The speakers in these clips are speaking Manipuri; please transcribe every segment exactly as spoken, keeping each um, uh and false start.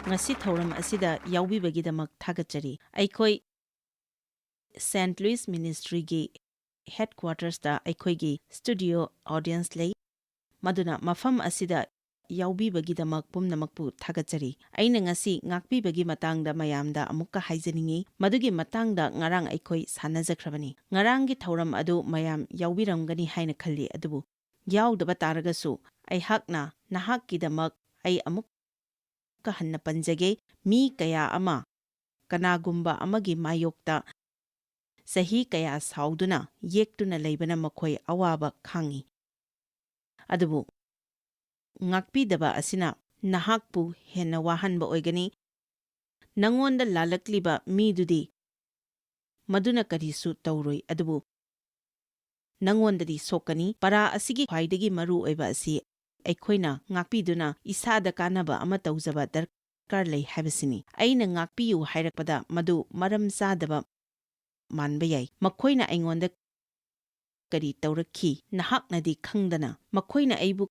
ꯉꯁꯤ ꯊꯧꯔꯝ ꯑꯁꯤꯗ ꯌꯥꯎꯕꯤꯕꯒꯤꯗꯃꯛ ꯊꯥꯒꯠꯆꯔꯤ꯫ ꯑꯩꯈꯣꯏ Saint Louis Ministryꯒꯤ headquartersꯇ ꯑꯩꯈꯣꯏꯒꯤ studio audience ꯂꯩ꯫ ꯃꯗꯨꯅ ꯃꯐꯝ ꯑꯁꯤꯗ ꯌꯥꯎꯕꯤꯕꯒꯤꯗꯃꯛ ꯄꯨꯝꯅꯃꯛꯄꯨ ꯊꯥꯒꯠꯆꯔꯤ꯫ ꯑꯩꯅ ꯉꯁꯤ ꯉꯥꯛꯄꯤꯕꯒꯤ ꯃꯇꯥꯡꯗ ꯃꯌꯥꯝꯗ ꯑꯃꯨꯛꯀ ꯍꯥꯏꯖꯅꯤꯡꯏ꯫ ꯃꯗꯨꯒꯤ ꯃꯇꯥꯡꯗ ꯉꯔꯥꯡ ꯑꯩꯈꯣꯏ ꯁꯥꯟꯅꯖꯈ꯭ꯔꯕꯅꯤ꯫ ꯉꯔꯥꯡꯒꯤ ꯊꯧꯔꯝ ꯑꯗꯨ ꯃꯌꯥꯝ ꯌꯥꯎꯕꯤꯔꯝꯒꯅꯤ ꯍꯥꯏꯅ ꯈꯜꯂꯤ, ꯑꯗꯨꯕꯨ ꯌꯥꯎꯗꯕ ꯇꯥꯔꯒꯁꯨ ꯑꯩꯍꯥꯛꯅ ꯅꯍꯥꯛꯀꯤꯗꯃꯛ ꯑꯩ ꯑꯃꯨꯛꯀ ꯍꯟꯅ ꯄꯟꯖꯒꯦ, ꯃꯤ ꯀꯌꯥ ꯑꯃ ꯀꯅꯥꯒꯨꯝꯕ ꯑꯃꯒꯤ ꯃꯥꯌꯣꯛꯇ ꯆꯍꯤ ꯀꯌꯥ ꯁꯥꯎꯗꯨꯅ ꯌꯦꯛꯇꯨꯅ ꯂꯩꯕꯅ ꯃꯈꯣꯏ ꯑꯋꯥꯕ ꯈꯥꯡꯏ꯫ ꯑꯗꯨꯕꯨ ꯉꯥꯛꯄꯤꯗꯕ ꯑꯁꯤꯅ ꯅꯍꯥꯛꯄꯨ ꯍꯦꯟꯅ ꯋꯥꯍꯟꯕ ꯑꯣꯏꯒꯅꯤ꯫ ꯅꯉꯣꯟꯗ ꯂꯥꯜꯂꯛꯂꯤꯕ ꯃꯤꯗꯨꯗꯤ ꯃꯗꯨꯅ ꯀꯔꯤꯁꯨ ꯇꯧꯔꯣꯏ, ꯑꯗꯨꯕꯨ ꯅꯉꯣꯟꯗꯗꯤ ꯁꯣꯛꯀꯅꯤ꯫ ꯄꯔꯥ ꯑꯁꯤꯒꯤ ꯈ꯭ꯋꯥꯏꯗꯒꯤ ꯃꯔꯨ ꯑꯣꯏꯕ ꯑꯁꯤ ꯑꯩꯈꯣꯏꯅ ꯉꯥꯛꯄꯤꯗꯨꯅ ꯏꯁꯥꯗ ꯀꯥꯟꯅꯕ ꯑꯃ ꯇꯧꯖꯕ ꯗꯔꯀꯥꯔ ꯂꯩ ꯍꯥꯏꯕꯁꯤꯅꯤ꯫ ꯑꯩꯅ ꯉꯥꯛꯄꯤꯌꯨ ꯍꯥꯏꯔꯛꯄꯗ ꯃꯗꯨ ꯃꯔꯝ ꯆꯥꯗꯕ ꯃꯥꯟꯕ ꯌꯥꯏ꯫ ꯃꯈꯣꯏꯅ ꯑꯩꯉꯣꯟꯗ ꯀꯔꯤ ꯇꯧꯔꯛꯈꯤ? ꯅꯍꯥꯛꯅꯗꯤ ꯈꯪꯗꯅ ꯃꯈꯣꯏꯅ ꯑꯩꯕꯨ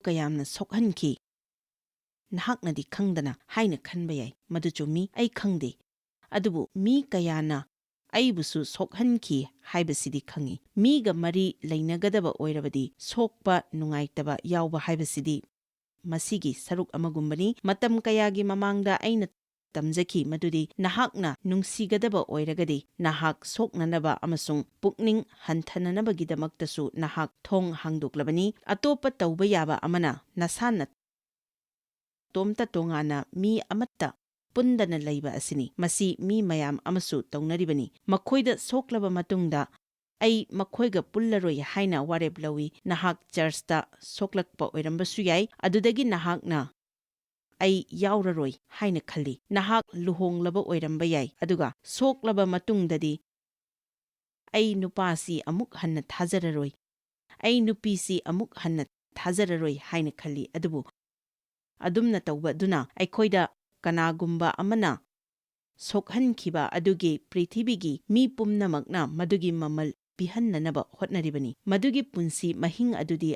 ꯀꯌꯥꯝꯅ ꯁꯣꯛꯍꯟꯈꯤ? ꯅꯍꯥꯛꯅꯗꯤ ꯈꯪꯗꯅ ꯍꯥꯏꯅ ꯈꯟꯕ ꯌꯥꯏ꯫ ꯃꯗꯨ ꯆꯨꯝꯃꯤ, ꯑꯩ ꯈꯪꯗꯦ꯫ ꯑꯗꯨꯕꯨ ꯃꯤ ꯀꯌꯥꯅ ꯑꯩꯕꯨꯁꯨ ꯁꯣꯛꯍꯟꯈꯤ ꯍꯥꯏꯕꯁꯤꯗꯤ ꯈꯪꯏ꯫ ꯃꯤꯒ ꯃꯔꯤ ꯂꯩꯅꯒꯗꯕ ꯑꯣꯏꯔꯕꯗꯤ ꯁꯣꯛꯄ, ꯅꯨꯡꯉꯥꯏꯇꯕ ꯌꯥꯎꯕ ꯍꯥꯏꯕꯁꯤꯗꯤ ꯃꯁꯤꯒꯤ ꯁꯔꯨꯛ ꯑꯃꯒꯨꯝꯕꯅꯤ꯫ ꯃꯇꯝ ꯀꯌꯥꯒꯤ ꯃꯃꯥꯡꯗ ꯑꯩꯅ ꯇꯝꯖꯈꯤ ꯃꯗꯨꯗꯤ ꯅꯍꯥꯛꯅ ꯅꯨꯡꯁꯤꯒꯗꯕ ꯑꯣꯏꯔꯒꯗꯤ ꯅꯍꯥꯛ ꯁꯣꯛꯅꯅꯕ ꯑꯃꯁꯨꯡ ꯄꯨꯛꯅꯤꯡ ꯍꯟꯊꯅꯅꯕꯒꯤꯗꯃꯛꯇꯁꯨ ꯅꯍꯥꯛ ꯊꯣꯡ ꯍꯥꯡꯗꯣꯛꯂꯕꯅꯤ꯫ ꯑꯇꯣꯞꯄ ꯇꯧꯕ ꯌꯥꯕ ꯑꯃꯅ ꯅꯁꯥ ꯅꯇꯣꯝꯇ ꯇꯣꯉꯥꯟꯅ ꯃꯤ ꯑꯃꯠꯇ ꯄꯨꯟꯗꯅ ꯂꯩꯕ ꯑꯁꯤꯅꯤ꯫ ꯃꯁꯤ ꯃꯤ ꯃꯌꯥꯝ ꯑꯃꯁꯨ ꯇꯧꯅꯔꯤꯕꯅꯤ꯫ ꯃꯈꯣꯏꯗ ꯁꯣꯛꯂꯕ ꯃꯇꯨꯡꯗ ꯑꯩ ꯃꯈꯣꯏꯒ ꯄꯨꯜꯂꯔꯣꯏ ꯍꯥꯏꯅ ꯋꯥꯔꯦꯞ ꯂꯧꯏ꯫ ꯅꯍꯥꯛ ꯆꯔꯆꯇ ꯁꯣꯛꯂꯛꯄ ꯑꯣꯏꯔꯝꯕꯁꯨ ꯌꯥꯏ꯫ ꯑꯗꯨꯗꯒꯤ ꯅꯍꯥꯛꯅ "ꯑꯩ ꯌꯥꯎꯔꯔꯣꯏ" ꯍꯥꯏꯅ ꯈꯜꯂꯤ꯫ ꯅꯍꯥꯛ ꯂꯨꯍꯣꯡꯂꯕ ꯑꯣꯏꯔꯝꯕ ꯌꯥꯏ, ꯑꯗꯨꯒ ꯁꯣꯛꯂꯕ ꯃꯇꯨꯡꯗꯗꯤ "ꯑꯩ ꯅꯨꯄꯥꯁꯤ ꯑꯃꯨꯛ ꯍꯟꯅ ꯊꯥꯖꯔꯔꯣꯏ, ꯑꯩ ꯅꯨꯄꯤꯁꯤ ꯑꯃꯨꯛ ꯍꯟꯅ ꯊꯥꯖꯔꯔꯣꯏ" ꯍꯥꯏꯅ ꯈꯜꯂꯤ꯫ ꯑꯗꯨꯕꯨ ꯑꯗꯨꯝꯅ ꯇꯧꯕ ꯑꯗꯨꯅ ꯑꯩꯈꯣꯏꯗ ꯀꯅꯥꯒꯨꯝꯕ ꯑꯃꯅ ꯁꯣꯛꯍꯟꯈꯤꯕ ꯑꯗꯨꯒꯤ ꯄ꯭ꯔꯤꯊꯤꯕꯤꯒꯤ ꯃꯤ ꯄꯨꯝꯅꯃꯛꯅ ꯃꯗꯨꯒꯤ ꯃꯃꯜ ꯄꯤꯍꯟꯅꯅꯕ ꯍꯣꯠꯅꯔꯤꯕꯅꯤ꯫ ꯃꯗꯨꯒꯤ ꯄꯨꯟꯁꯤ ꯃꯍꯤꯡ ꯑꯗꯨꯗꯤ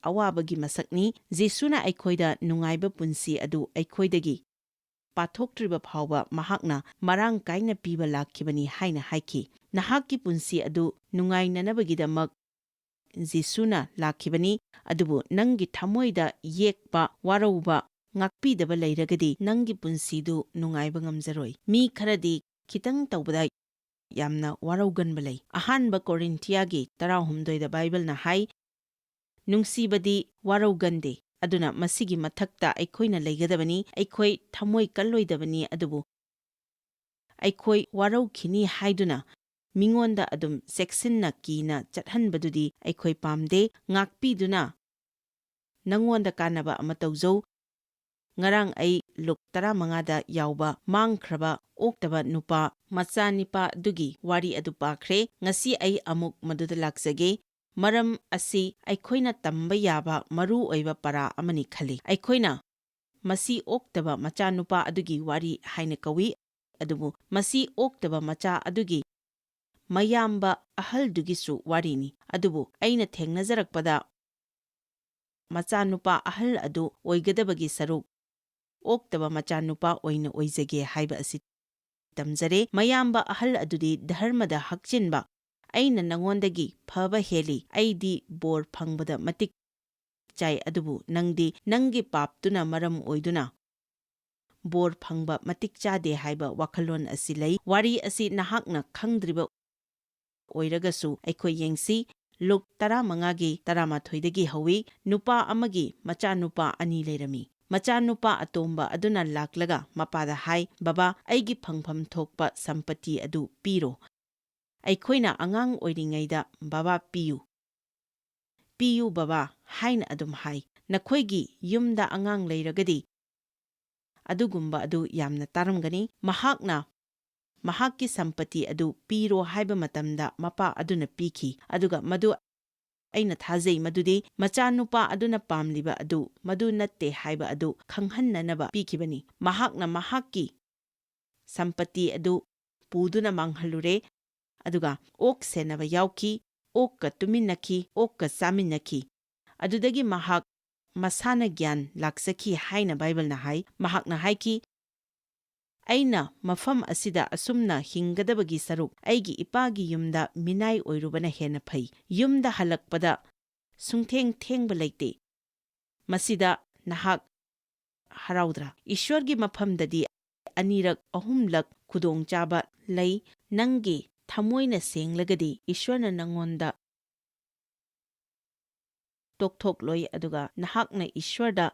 ꯑꯋꯥꯕꯒꯤ ꯃꯁꯛꯅꯤ꯫ ꯖꯤꯁꯨꯅ ꯑꯩꯈꯣꯏꯗ ꯅꯨꯡꯉꯥꯏꯕ ꯄꯨꯟꯁꯤ ꯑꯗꯨ ꯑꯩꯈꯣꯏꯗꯒꯤ ꯄꯥꯊꯣꯛꯇ꯭ꯔꯤꯕ ꯐꯥꯎꯕ ꯃꯍꯥꯛꯅ ꯃꯔꯥꯡ ꯀꯥꯏꯅ ꯄꯤꯕ ꯂꯥꯛꯈꯤꯕꯅꯤ ꯍꯥꯏꯅ ꯍꯥꯏꯈꯤ꯫ ꯅꯍꯥꯛꯀꯤ ꯄꯨꯟꯁꯤ ꯑꯗꯨ ꯅꯨꯡꯉꯥꯏꯅꯅꯕꯒꯤꯗꯃꯛ ꯖꯤꯁꯨꯅ ꯂꯥꯛꯈꯤꯕꯅꯤ, ꯑꯗꯨꯕꯨ ꯅꯪꯒꯤ ꯊꯃꯣꯏꯗ ꯌꯦꯛꯄ, ꯋꯥꯔꯧꯕ, ꯉꯥꯛꯄꯤꯗꯕ ꯂꯩꯔꯒꯗꯤ ꯅꯪꯒꯤ ꯄꯨꯟꯁꯤꯗꯨ ꯅꯨꯡꯉꯥꯏꯕ ꯉꯝꯖꯔꯣꯏ꯫ ꯃꯤ ꯈꯔꯗꯤ ꯈꯤꯇꯪ ꯇꯧꯕꯗ ꯌꯥꯝꯅ ꯋꯥꯔꯧꯒꯟꯕ ꯂꯩ꯫ ꯑꯍꯥꯟꯕ ꯀꯣꯔꯤꯟꯊꯤꯌꯥꯒꯤ ꯇꯔꯥꯍꯨꯝꯗꯣꯏꯗ ꯕꯥꯏꯕꯜꯅ ꯍꯥꯏ, "ꯅꯨꯡꯁꯤꯕꯗꯤ ꯋꯥꯔꯧꯒꯟꯗꯦ"꯫ ꯑꯗꯨꯅ ꯃꯁꯤꯒꯤ ꯃꯊꯛꯇ ꯑꯩꯈꯣꯏꯅ ꯂꯩꯒꯗꯕꯅꯤ, ꯑꯩꯈꯣꯏ ꯊꯃꯣꯏ ꯀꯜꯂꯣꯏꯗꯕꯅꯤ, ꯑꯗꯨꯕꯨ ꯑꯩꯈꯣꯏ ꯋꯥꯔꯧꯈꯤꯅꯤ ꯍꯥꯏꯗꯨꯅ ꯃꯤꯉꯣꯟꯗ ꯑꯗꯨꯝ ꯆꯦꯛꯁꯤꯟꯅ ꯀꯤꯅ ꯆꯠꯍꯟꯕꯗꯨꯗꯤ ꯑꯩꯈꯣꯏ ꯄꯥꯝꯗꯦ꯫ ꯉꯥꯛꯄꯤꯗꯨꯅ ꯅꯪꯉꯣꯟꯗ ꯀꯥꯟꯅꯕ ꯑꯃ ꯇꯧꯖꯧ꯫ ꯉꯔꯥꯡ ꯑꯩ ꯂꯨꯛ ꯇꯔꯥꯃꯉꯥꯗ ꯌꯥꯎꯕ ꯃꯥꯡꯈ꯭ꯔꯕ ꯑꯣꯛꯇꯕ ꯅꯨꯄꯥ ꯃꯆꯥꯅꯤꯄꯥ ꯑꯗꯨꯒꯤ ꯋꯥꯔꯤ ꯑꯗꯨ ꯄꯥꯈ꯭ꯔꯦ꯫ ꯉꯁꯤ ꯑꯩ ꯑꯃꯨꯛ ꯃꯗꯨꯗ ꯂꯥꯛꯆꯒꯦ꯫ ꯃꯔꯝ ꯑꯁꯤ ꯑꯩꯈꯣꯏꯅ ꯇꯝꯕ ꯌꯥꯕ ꯃꯔꯨ ꯑꯣꯏꯕ ꯄꯔꯥ ꯑꯃꯅꯤ ꯈꯜꯂꯤ꯫ ꯑꯩꯈꯣꯏꯅ ꯃꯁꯤ ꯑꯣꯛꯇꯕ ꯃꯆꯥꯅꯨꯄꯥ ꯑꯗꯨꯒꯤ ꯋꯥꯔꯤ ꯍꯥꯏꯅ ꯀꯧꯏ, ꯑꯗꯨꯕꯨ ꯃꯁꯤ ꯑꯣꯛꯇꯕ ꯃꯆꯥ ꯑꯗꯨꯒꯤ ꯃꯌꯥꯝꯕ ꯑꯍꯜꯗꯨꯒꯤꯁꯨ ꯋꯥꯔꯤꯅꯤ꯫ ꯑꯗꯨꯕꯨ ꯑꯩꯅ ꯊꯦꯡꯅꯖꯔꯛꯄꯗ, ꯃꯆꯥꯅꯨꯄꯥ ꯑꯍꯜ ꯑꯗꯨ ꯑꯣꯏꯒꯗꯕꯒꯤ ꯁꯔꯨꯛ ꯑꯣꯛꯇꯕ ꯃꯆꯥꯅꯨꯄꯥ ꯑꯣꯏꯅ ꯑꯣꯏꯖꯒꯦ ꯍꯥꯏꯕ ꯑꯁꯤ ꯇꯝꯖꯔꯦ꯫ ꯃꯌꯥꯝꯕ ꯑꯍꯜ ꯑꯗꯨꯗꯤ ꯙꯔꯃꯗ ꯍꯛꯆꯤꯟꯕ, "ꯑꯩꯅ ꯅꯉꯣꯟꯗꯒꯤ ꯐꯕ ꯍꯦꯜꯂꯤ, ꯑꯩꯗꯤ ꯕꯣꯔ ꯐꯪꯕꯗ ꯃꯇꯤꯛ ꯆꯥꯏ, ꯑꯗꯨꯕꯨ ꯅꯪꯗꯤ ꯅꯪꯒꯤ ꯄꯥꯞꯇꯨꯅ ꯃꯔꯝ ꯑꯣꯏꯗꯨꯅ ꯕꯣꯔ ꯐꯪꯕ ꯃꯇꯤꯛ ꯆꯥꯗꯦ" ꯍꯥꯏꯕ ꯋꯥꯈꯜꯂꯣꯟ ꯑꯁꯤ ꯂꯩ꯫ ꯋꯥꯔꯤ ꯑꯁꯤ ꯅꯍꯥꯛꯅ ꯈꯪꯗ꯭ꯔꯤꯕ ꯑꯣꯏꯔꯒꯁꯨ ꯑꯩꯈꯣꯏ ꯌꯦꯡꯁꯤ꯫ ꯂꯨꯛ ꯇꯔꯥꯃꯉꯥꯒꯤ ꯇꯔꯥꯃꯥꯊꯣꯏꯗꯒꯤ ꯍꯧꯏ꯫ ꯅꯨꯄꯥ ꯑꯃꯒꯤ ꯃꯆꯥꯅꯨꯄꯥ ꯑꯅꯤ ꯂꯩꯔꯝꯃꯤ꯫ ꯃꯆꯥꯅꯨꯄꯥ ꯑꯇꯣꯝꯕ ꯑꯗꯨꯅ ꯂꯥꯛꯂꯒ ꯃꯄꯥꯗ ꯍꯥꯏ, "ꯕꯕꯥ, ꯑꯩꯒꯤ ꯐꯪꯐꯝ ꯊꯣꯛꯄ ꯁꯝꯄꯇꯤ ꯑꯗꯨ ꯄꯤꯔꯣ꯫ ꯑꯩꯈꯣꯏꯅ ꯑꯉꯥꯡ ꯑꯣꯏꯔꯤꯉꯩꯗ ꯕꯕꯥ ꯄꯤꯌꯨ, ꯄꯤꯌꯨ ꯕꯕꯥ" ꯍꯥꯏꯅ ꯑꯗꯨꯝ ꯍꯥꯏ꯫ ꯅꯈꯣꯏꯒꯤ ꯌꯨꯝꯗ ꯑꯉꯥꯡ ꯂꯩꯔꯒꯗꯤ ꯑꯗꯨꯒꯨꯝꯕ ꯑꯗꯨ ꯌꯥꯝꯅ ꯇꯥꯔꯝꯒꯅꯤ꯫ ꯃꯍꯥꯛꯅ ꯃꯍꯥꯛꯀꯤ ꯁꯝꯄꯇꯤ ꯑꯗꯨ ꯄꯤꯔꯣ ꯍꯥꯏꯕ ꯃꯇꯝꯗ ꯃꯄꯥ ꯑꯗꯨꯅ ꯄꯤꯈꯤ, ꯑꯗꯨꯒ ꯃꯗꯨ, ꯑꯩꯅ ꯊꯥꯖꯩ ꯃꯗꯨꯗꯤ ꯃꯆꯥꯅꯨꯄꯥ ꯑꯗꯨꯅ ꯄꯥꯝꯂꯤꯕ ꯑꯗꯨ ꯃꯗꯨ ꯅꯠꯇꯦ ꯍꯥꯏꯕ ꯑꯗꯨ ꯈꯪꯍꯟꯅꯅꯕ ꯄꯤꯈꯤꯕꯅꯤ꯫ ꯃꯍꯥꯛꯅ ꯃꯍꯥꯛꯀꯤ ꯁꯝꯄꯇꯤ ꯑꯗꯨ ꯄꯨꯗꯨꯅ ꯃꯥꯡꯍꯜꯂꯨꯔꯦ, ꯑꯗꯨꯒ ꯑꯣꯛ ꯁꯦꯟꯅꯕ ꯌꯥꯎꯈꯤ, ꯑꯣꯛꯀ ꯇꯨꯃꯤꯟꯅꯈꯤ, ꯑꯣꯛꯀ ꯆꯥꯃꯤꯟꯅꯈꯤ꯫ ꯑꯗꯨꯗꯒꯤ ꯃꯍꯥꯛ ꯃꯁꯥꯅ ꯒ꯭ꯌꯥꯟ ꯂꯥꯛꯆꯈꯤ ꯍꯥꯏꯅ ꯕꯥꯏꯕꯜꯅ ꯍꯥꯏ꯫ ꯃꯍꯥꯛꯅ ꯍꯥꯏꯈꯤ, "ꯑꯩꯅ ꯃꯐꯝ ꯑꯁꯤꯗ ꯑꯁꯨꯝꯅ ꯍꯤꯡꯒꯗꯕꯒꯤ ꯁꯔꯨꯛ ꯑꯩꯒꯤ ꯏꯄꯥꯒꯤ ꯌꯨꯝꯗ ꯃꯤꯅꯥꯏ ꯑꯣꯏꯔꯨꯕꯅ ꯍꯦꯟꯅ ꯐꯩ꯫ ꯌꯨꯝꯗ ꯍꯜꯂꯛꯄꯗ ꯁꯨꯡꯊꯦꯡ ꯊꯦꯡꯕ ꯂꯩꯇꯦ꯫ ꯃꯁꯤꯗ ꯅꯍꯥꯛ ꯍꯔꯥꯎꯗ꯭ꯔꯥ? ꯏꯁ꯭ꯋꯔꯒꯤ ꯃꯐꯝꯗꯗꯤ ꯑꯅꯤꯔꯛ ꯑꯍꯨꯝꯂꯛ ꯈꯨꯗꯣꯡꯆꯥꯕ ꯂꯩ꯫ ꯅꯪꯒꯤ ꯊꯃꯣꯏꯅ ꯁꯦꯡꯂꯒꯗꯤ ꯏꯁ꯭ꯋꯔꯅ ꯅꯉꯣꯟꯗ ꯇꯣꯛꯊꯣꯛꯂꯣꯏ, ꯑꯗꯨꯒ ꯅꯍꯥꯛꯅ ꯏꯁ꯭ꯋꯔꯗ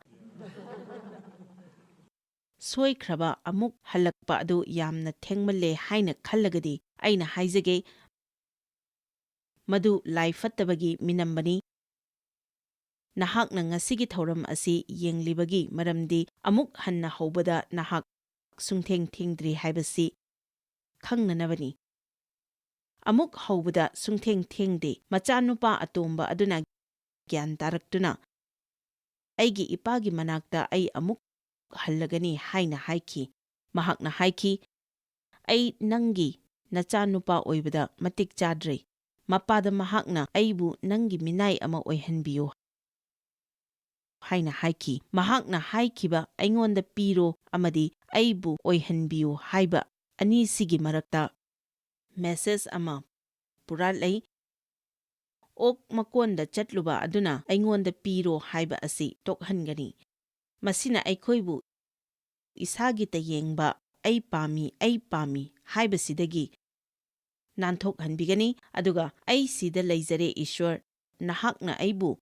ꯁꯣꯏꯈ꯭ꯔꯕ ꯑꯃꯨꯛ ꯍꯜꯂꯛꯄ ꯑꯗꯨ ꯌꯥꯝꯅ ꯊꯦꯡꯃꯜꯂꯦ ꯍꯥꯏꯅ ꯈꯜꯂꯒꯗꯤ ꯑꯩꯅ ꯍꯥꯏꯖꯒꯦ, ꯃꯗꯨ ꯂꯥꯏ ꯐꯠꯇꯕꯒꯤ ꯃꯤꯅꯝꯕꯅꯤ꯫ ꯅꯍꯥꯛꯅ ꯉꯁꯤꯒꯤ ꯊꯧꯔꯝ ꯑꯁꯤ ꯌꯦꯡꯂꯤꯕꯒꯤ ꯃꯔꯝꯗꯤ ꯑꯃꯨꯛ ꯍꯟꯅ ꯍꯧꯕꯗ ꯅꯍꯥꯛ ꯁꯨꯡꯊꯦꯡ ꯊꯦꯡꯗ꯭ꯔꯤ ꯍꯥꯏꯕꯁꯤ ꯈꯪꯅꯅꯕꯅꯤ꯫ ꯑꯃꯨꯛ ꯍꯧꯕꯗ ꯁꯨꯡꯊꯦꯡ ꯊꯦꯡꯗꯦ꯫ ꯃꯆꯥꯅꯨꯄꯥ ꯑꯇꯣꯝꯕ ꯑꯗꯨꯅ ꯒ꯭ꯌꯥꯟ ꯇꯥꯔꯛꯇꯨꯅ, "ꯑꯩꯒꯤ ꯏꯄꯥꯒꯤ ꯃꯅꯥꯛꯇ ꯑꯩ ꯑꯃꯨꯛ ꯍꯜꯂꯒꯅꯤ" ꯍꯥꯏꯅ ꯍꯥꯏꯈꯤ꯫ ꯃꯍꯥꯛꯅ ꯍꯥꯏꯈꯤ, "ꯑꯩ ꯅꯪꯒꯤ ꯅꯆꯥꯅꯨꯄꯥ ꯑꯣꯏꯕꯗ ꯃꯇꯤꯛ ꯆꯥꯗ꯭ꯔꯦ꯫ ꯃꯄꯥꯗ ꯃꯍꯥꯛꯅ ꯑꯩꯕꯨ ꯅꯪꯒꯤ ꯃꯤꯅꯥꯏ ꯑꯃ ꯑꯣꯏꯍꯟꯕꯤꯌꯨ" ꯍꯥꯏꯅ ꯍꯥꯏꯈꯤ꯫ ꯃꯍꯥꯛꯅ ꯍꯥꯏꯈꯤꯕ, "ꯑꯩꯉꯣꯟꯗ ꯄꯤꯔꯣ ꯑꯃꯗꯤ ꯑꯩꯕꯨ ꯑꯣꯏꯍꯟꯕꯤꯌꯨ" ꯍꯥꯏꯕ ꯑꯅꯤꯁꯤꯒꯤ ꯃꯔꯛꯇ ꯃꯦꯁꯦꯖ ꯑꯃ ꯄꯨꯔꯥ ꯂꯩ꯫ "ꯑꯣꯛ ꯃꯀꯣꯟꯗ ꯆꯠꯂꯨꯕ ꯑꯗꯨꯅ ꯑꯩꯉꯣꯟꯗ ꯄꯤꯔꯣ" ꯍꯥꯏꯕ ꯑꯁꯤ ꯇꯣꯛꯍꯟꯒꯅꯤ꯫ ꯃꯁꯤꯅ ꯑꯩꯈꯣꯏꯕꯨ ꯏꯁꯥꯒꯤ ꯇꯌꯦꯡꯕ, "ꯑꯩ ꯄꯥꯝꯃꯤ, ꯑꯩ ꯄꯥꯝꯃꯤ" ꯍꯥꯏꯕꯁꯤꯗꯒꯤ ꯅꯥꯟꯊꯣꯛꯍꯟꯕꯤꯒꯅꯤ, ꯑꯗꯨꯒ "ꯑꯩ ꯁꯤꯗ ꯂꯩꯖꯔꯦ, ꯏꯁ꯭ꯋꯔ, ꯅꯍꯥꯛꯅ ꯑꯩꯕꯨ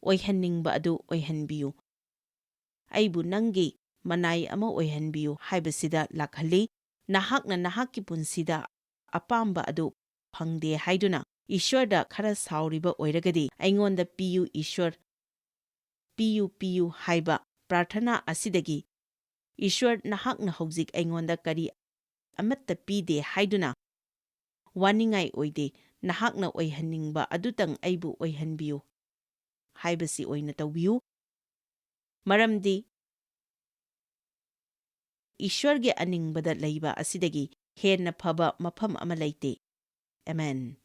ꯑꯣꯏꯍꯟꯅꯤꯡꯕ ꯑꯗꯨ ꯑꯣꯏꯍꯟꯕꯤꯌꯨ꯫ ꯑꯩꯕꯨ ꯅꯪꯒꯤ ꯃꯅꯥꯏ ꯑꯃ ꯑꯣꯏꯍꯟꯕꯤꯌꯨ" ꯍꯥꯏꯕꯁꯤꯗ ꯂꯥꯛꯍꯜꯂꯤ꯫ ꯅꯍꯥꯛꯅ ꯅꯍꯥꯛꯀꯤ ꯄꯨꯟꯁꯤꯗ ꯑꯄꯥꯝꯕ ꯑꯗꯨ ꯐꯪꯗꯦ ꯍꯥꯏꯗꯨꯅ ꯏꯁ꯭ꯋꯔꯗ ꯈꯔ ꯁꯥꯎꯔꯤꯕ ꯑꯣꯏꯔꯒꯗꯤ, "ꯑꯩꯉꯣꯟꯗ ꯄꯤꯌꯨ, ꯏꯁ꯭ꯋꯔ, ꯄꯤꯌꯨ, ꯄꯤꯌꯨ" ꯍꯥꯏꯕ ꯄ꯭ꯔꯥꯔꯊꯅꯥ ꯑꯁꯤꯗꯒꯤ, "ꯏꯁ꯭ꯋꯔ, ꯅꯍꯥꯛꯅ ꯍꯧꯖꯤꯛ ꯑꯩꯉꯣꯟꯗ ꯀꯔꯤ ꯑꯃꯠꯇ ꯄꯤꯗꯦ" ꯍꯥꯏꯗꯨꯅ ꯋꯥꯅꯤꯡꯉꯥꯏ ꯑꯣꯏꯗꯦ꯫ "ꯅꯍꯥꯛꯅ ꯑꯣꯏꯍꯟꯅꯤꯡꯕ ꯑꯗꯨꯇꯪ ꯑꯩꯕꯨ ꯑꯣꯏꯍꯟꯕꯤꯌꯨ" ꯍꯥꯏꯕꯁꯤ ꯑꯣꯏꯅ ꯇꯧꯕꯤꯌꯨ꯫ ꯃꯔꯝꯗꯤ ꯏꯁ꯭ꯋꯔꯒꯤ ꯑꯅꯤꯡꯕꯗ ꯂꯩꯕ ꯑꯁꯤꯗꯒꯤ ꯍꯦꯟꯅ ꯐꯕ ꯃꯐꯝ ꯑꯃ ꯂꯩꯇꯦ꯫ ꯑꯃꯦꯟ꯫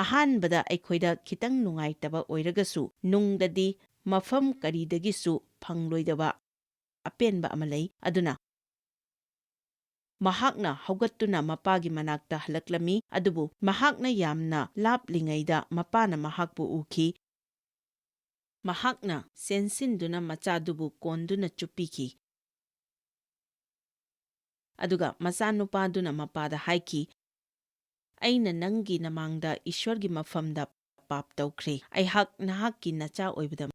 ꯑꯍꯥꯟꯕꯗ ꯑꯩꯈꯣꯏꯗ ꯈꯤꯇꯪ ꯅꯨꯡꯉꯥꯏꯇꯕ ꯑꯣꯏꯔꯒꯁꯨ, ꯅꯨꯡꯗꯗꯤ ꯃꯐꯝ ꯀꯔꯤꯗꯒꯤꯁꯨ ꯐꯪꯂꯣꯏꯗꯕ ꯑꯄꯦꯟꯕ ꯑꯃ ꯂꯩ꯫ ꯑꯗꯨꯅ ꯃꯍꯥꯛꯅ ꯍꯧꯒꯠꯇꯨꯅ ꯃꯄꯥꯒꯤ ꯃꯅꯥꯛꯇ ꯍꯜꯂꯛꯂꯝꯃꯤ, ꯑꯗꯨꯕꯨ ꯃꯍꯥꯛꯅ ꯌꯥꯝꯅ ꯂꯥꯞꯂꯤꯉꯩꯗ ꯃꯄꯥꯅ ꯃꯍꯥꯛꯄꯨ ꯎꯈꯤ꯫ ꯃꯍꯥꯛꯅ ꯆꯦꯟꯁꯤꯟꯗꯨꯅ ꯃꯆꯥꯗꯨꯕꯨ ꯀꯣꯟꯗꯨꯅ ꯆꯨꯞꯄꯤꯈꯤ꯫ ꯑꯗꯨꯒ ꯃꯆꯥꯅꯨꯄꯥꯗꯨꯅ ꯃꯄꯥꯗ ꯍꯥꯏꯈꯤ, "ꯑꯩꯅ ꯅꯪꯒꯤ ꯅꯃꯥꯡꯗ ꯏꯁ꯭ꯋꯔꯒꯤ ꯃꯐꯝꯗ ꯄꯥꯞ ꯇꯧꯈ꯭ꯔꯦ꯫ ꯑꯩꯍꯥꯛ ꯅꯍꯥꯛꯀꯤ ꯅꯆꯥ ꯑꯣꯏꯕꯗ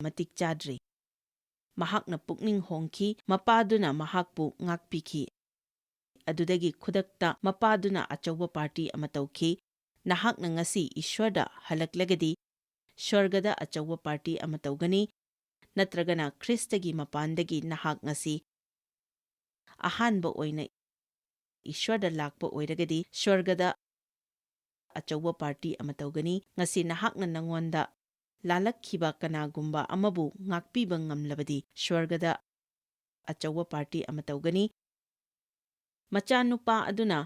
ꯃꯇꯤꯛ ꯆꯥꯗ꯭ꯔꯦ꯫" ꯃꯍꯥꯛꯅ ꯄꯨꯛꯅꯤꯡ ꯍꯣꯡꯈꯤ, ꯃꯄꯥꯗꯨꯅ ꯃꯍꯥꯛꯄꯨ ꯉꯥꯛꯄꯤꯈꯤ꯫ ꯑꯗꯨꯗꯒꯤ ꯈꯨꯗꯛꯇ ꯃꯄꯥꯗꯨꯅ ꯑꯆꯧꯕ ꯄꯥꯔꯇꯤ ꯑꯃ ꯇꯧꯈꯤ꯫ "ꯅꯍꯥꯛꯅ ꯉꯁꯤ ꯏꯁ꯭ꯋꯔꯗ ꯍꯜꯂꯛꯂꯒꯗꯤ, ꯁ꯭ꯋꯔꯒꯗ ꯑꯆꯧꯕ ꯄꯥꯔꯇꯤ ꯑꯃ ꯇꯧꯒꯅꯤ, ꯅꯠꯇ꯭ꯔꯒꯅ ꯈ꯭ꯔꯤꯁꯇꯒꯤ ꯃꯄꯥꯟꯗꯒꯤ ꯅꯍꯥꯛ ꯉꯁꯤ ꯑꯍꯥꯟꯕ ꯑꯣꯏꯅ ꯏꯁ꯭ꯋꯔꯗ ꯂꯥꯛꯄ ꯑꯣꯏꯔꯒꯗꯤ, ꯁ꯭ꯋꯔꯒꯗ ꯑꯆꯧꯕ ꯄꯥꯔꯇꯤ ꯑꯃ ꯇꯧꯒꯅꯤ꯫ ꯉꯁꯤ ꯅꯍꯥꯛꯅ ꯅꯉꯣꯟꯗ ꯂꯥꯜꯂꯛꯈꯤꯕ ꯀꯅꯥꯒꯨꯝꯕ ꯑꯃꯕꯨ ꯉꯥꯛꯄꯤꯕ ꯉꯝꯂꯕꯗꯤ, ꯁ꯭ꯋꯔꯒꯗ ꯑꯆꯧꯕ ꯄꯥꯔꯇꯤ ꯑꯃ ꯇꯧꯒꯅꯤ꯫" ꯃꯆꯥꯅꯨꯄꯥ ꯑꯗꯨꯅ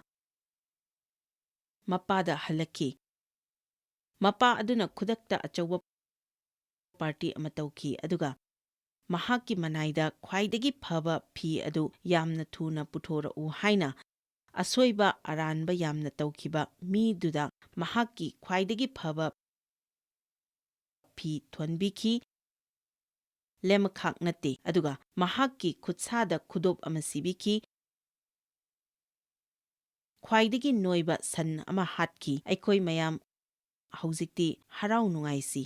ꯃꯄꯥꯗ ꯍꯜꯂꯛꯈꯤ꯫ ꯃꯄꯥ ꯑꯗꯨꯅ ꯈꯨꯗꯛꯇ ꯑꯆꯧꯕ ꯄꯥꯔꯇꯤ ꯑꯃ ꯇꯧꯈꯤ, ꯑꯗꯨꯒ ꯃꯍꯥꯛꯀꯤ ꯃꯅꯥꯏꯗ ꯈ꯭ꯋꯥꯏꯗꯒꯤ ꯐꯕ ꯐꯤ ꯑꯗꯨ ꯌꯥꯝꯅ ꯊꯨꯅ ꯄꯨꯊꯣꯔꯛꯎ ꯍꯥꯏꯅ ꯑꯁꯣꯏꯕ ꯑꯔꯥꯟꯕ ꯌꯥꯝꯅ ꯇꯧꯈꯤꯕ ꯃꯤꯗꯨꯗ ꯃꯍꯥꯛꯀꯤ ꯈ꯭ꯋꯥꯏꯗꯒꯤ ꯐꯕ ꯐꯤ ꯊꯣꯟꯕꯤꯈꯤ꯫ ꯂꯦꯝꯃꯈꯥꯛ ꯅꯠꯇꯦ, ꯑꯗꯨꯒ ꯃꯍꯥꯛꯀꯤ ꯈꯨꯠꯁꯥꯗ ꯈꯨꯗꯣꯞ ꯑꯃ ꯁꯤꯕꯤꯈꯤ꯫ ꯈ꯭ꯋꯥꯏꯗꯒꯤ ꯅꯣꯏꯕ ꯁꯟ ꯑꯃ ꯍꯥꯠꯈꯤ꯫ ꯑꯩꯈꯣꯏ ꯃꯌꯥꯝ ꯍꯧꯖꯤꯛꯇꯤ ꯍꯔꯥꯎ ꯅꯨꯡꯉꯥꯏꯁꯤ,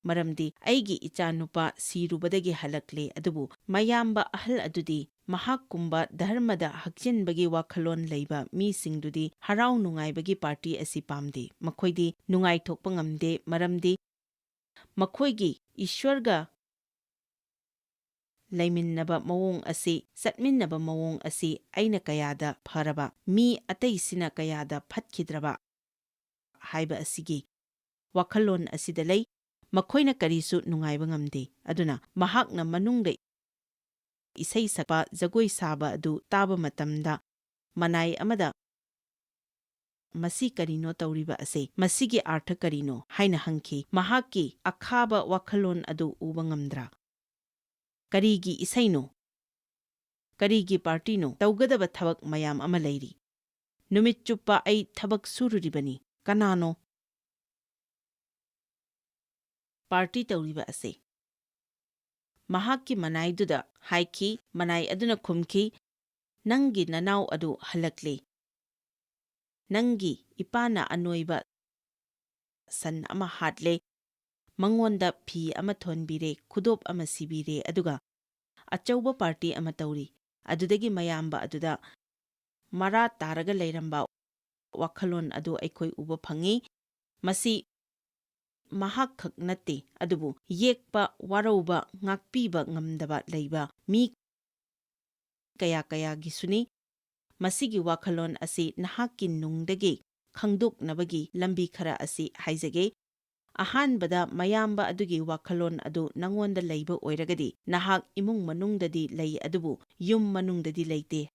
ꯃꯔꯝꯗꯤ ꯑꯩꯒꯤ ꯏꯆꯥꯅꯨꯄꯥ ꯁꯤꯔꯨꯕꯗꯒꯤ ꯍꯜꯂꯛꯂꯦ꯫ ꯑꯗꯨꯕꯨ ꯃꯌꯥꯝꯕ ꯑꯍꯜ ꯑꯗꯨꯗꯤ, ꯃꯍꯥꯛꯀꯨꯝꯕ ꯙꯔꯃꯗ ꯍꯛꯆꯤꯟꯕꯒꯤ ꯋꯥꯈꯜꯂꯣꯟ ꯂꯩꯕ ꯃꯤꯁꯤꯡꯗꯨꯗꯤ ꯍꯔꯥꯎ ꯅꯨꯡꯉꯥꯏꯕꯒꯤ ꯄꯥꯔꯇꯤ ꯑꯁꯤ ꯄꯥꯝꯗꯦ꯫ ꯃꯈꯣꯏꯗꯤ ꯅꯨꯡꯉꯥꯏꯊꯣꯛꯄ ꯉꯝꯗꯦ, ꯃꯔꯝꯗꯤ ꯃꯈꯣꯏꯒꯤ ꯏꯁ꯭ꯋꯔꯒ ꯂꯩꯃꯤꯟꯅꯕ ꯃꯑꯣꯡ ꯑꯁꯤ, ꯆꯠꯃꯤꯟꯅꯕ ꯃꯑꯣꯡ ꯑꯁꯤ ꯑꯩꯅ ꯀꯌꯥꯗ ꯐꯔꯕ, ꯃꯤ ꯑꯇꯩꯁꯤꯅ ꯀꯌꯥꯗ ꯐꯠꯈꯤꯗ꯭ꯔꯕ ꯍꯥꯏꯕ ꯑꯁꯤꯒꯤ ꯋꯥꯈꯜꯂꯣꯟ ꯑꯁꯤꯗ ꯂꯩ꯫ ꯃꯈꯣꯏꯅ ꯀꯔꯤꯁꯨ ꯅꯨꯡꯉꯥꯏꯕ ꯉꯝꯗꯦ꯫ ꯑꯗꯨꯅ ꯃꯍꯥꯛꯅ ꯃꯅꯨꯡꯗ ꯏꯁꯩ ꯁꯛꯄ, ꯖꯒꯣꯏ ꯁꯥꯕ ꯑꯗꯨ ꯇꯥꯕ ꯃꯇꯝꯗ, ꯃꯅꯥꯏ ꯑꯃꯗ "ꯃꯁꯤ ꯀꯔꯤꯅꯣ ꯇꯧꯔꯤꯕ ꯑꯁꯦ? ꯃꯁꯤꯒꯤ ꯑꯥꯔꯊ ꯀꯔꯤꯅꯣ?" ꯍꯥꯏꯅ ꯍꯪꯈꯤ꯫ ꯃꯍꯥꯛꯀꯤ ꯑꯈꯥꯕ ꯋꯥꯈꯜꯂꯣꯟ ꯑꯗꯨ ꯎꯕ ꯉꯝꯗ꯭ꯔꯥ? "ꯀꯔꯤꯒꯤ ꯏꯁꯩꯅꯣ? ꯀꯔꯤꯒꯤ ꯄꯥꯔꯇꯤꯅꯣ? ꯇꯧꯒꯗꯕ ꯊꯕꯛ ꯃꯌꯥꯝ ꯑꯃ ꯂꯩꯔꯤ꯫ ꯅꯨꯃꯤꯠ ꯆꯨꯞꯄ ꯑꯩ ꯊꯕꯛ ꯁꯨꯔꯨꯔꯤꯕꯅꯤ꯫ ꯀꯅꯥꯅꯣ ꯄꯥꯔꯇꯤ ꯇꯧꯔꯤꯕ ꯑꯁꯦ?" ꯃꯍꯥꯛꯀꯤ ꯃꯅꯥꯏꯗꯨꯗ ꯍꯥꯏꯈꯤ꯫ ꯃꯅꯥꯏ ꯑꯗꯨꯅ ꯈꯨꯝꯈꯤ, "ꯅꯪꯒꯤ ꯅꯅꯥꯎ ꯑꯗꯨ ꯍꯜꯂꯛꯂꯦ꯫ ꯅꯪꯒꯤ ꯏꯄꯥꯅ ꯑꯅꯣꯏꯕ ꯁꯟ ꯑꯃ ꯍꯥꯠꯂꯦ, ꯃꯉꯣꯟꯗ ꯐꯤ ꯑꯃ ꯊꯣꯟꯕꯤꯔꯦ, ꯈꯨꯗꯣꯞ ꯑꯃ ꯁꯤꯕꯤꯔꯦ, ꯑꯗꯨꯒ ꯑꯆꯧꯕ ꯄꯥꯔꯇꯤ ꯑꯃ ꯇꯧꯔꯤ꯫ ꯑꯗꯨꯗꯒꯤ ꯃꯌꯥꯝꯕ ꯑꯗꯨꯗ ꯃꯔꯥ ꯇꯥꯔꯒ ꯂꯩꯔꯝꯕ ꯋꯥꯈꯜꯂꯣꯟ ꯑꯗꯨ ꯑꯩꯈꯣꯏ ꯎꯕ ꯐꯪꯏ꯫ ꯃꯁꯤ ꯃꯍꯥꯛꯈꯛ ꯅꯠꯇꯦ, ꯑꯗꯨꯕꯨ ꯌꯦꯛꯄ, ꯋꯥꯔꯧꯕ, ꯉꯥꯛꯄꯤꯕ ꯉꯝꯗꯕ ꯂꯩꯕ ꯃꯤ ꯀꯌꯥ ꯀꯌꯥꯒꯤꯁꯨꯅꯤ꯫ ꯃꯁꯤꯒꯤ ꯋꯥꯈꯜꯂꯣꯟ ꯑꯁꯤ ꯅꯍꯥꯛꯀꯤ ꯅꯨꯡꯗꯒꯤ ꯈꯪꯗꯣꯛꯅꯕꯒꯤ ꯂꯝꯕꯤ ꯈꯔ ꯑꯁꯤ ꯍꯥꯏꯖꯒꯦ꯫ ꯑꯍꯥꯟꯕꯗ, ꯃꯌꯥꯝꯕ ꯑꯗꯨꯒꯤ ꯋꯥꯈꯜꯂꯣꯟ ꯑꯗꯨ ꯅꯉꯣꯟꯗ ꯂꯩꯕ ꯑꯣꯏꯔꯒꯗꯤ, ꯅꯍꯥꯛ ꯏꯃꯨꯡ ꯃꯅꯨꯡꯗꯗꯤ ꯂꯩ, ꯑꯗꯨꯕꯨ ꯌꯨꯝ ꯃꯅꯨꯡꯗꯗꯤ ꯂꯩꯇꯦ꯫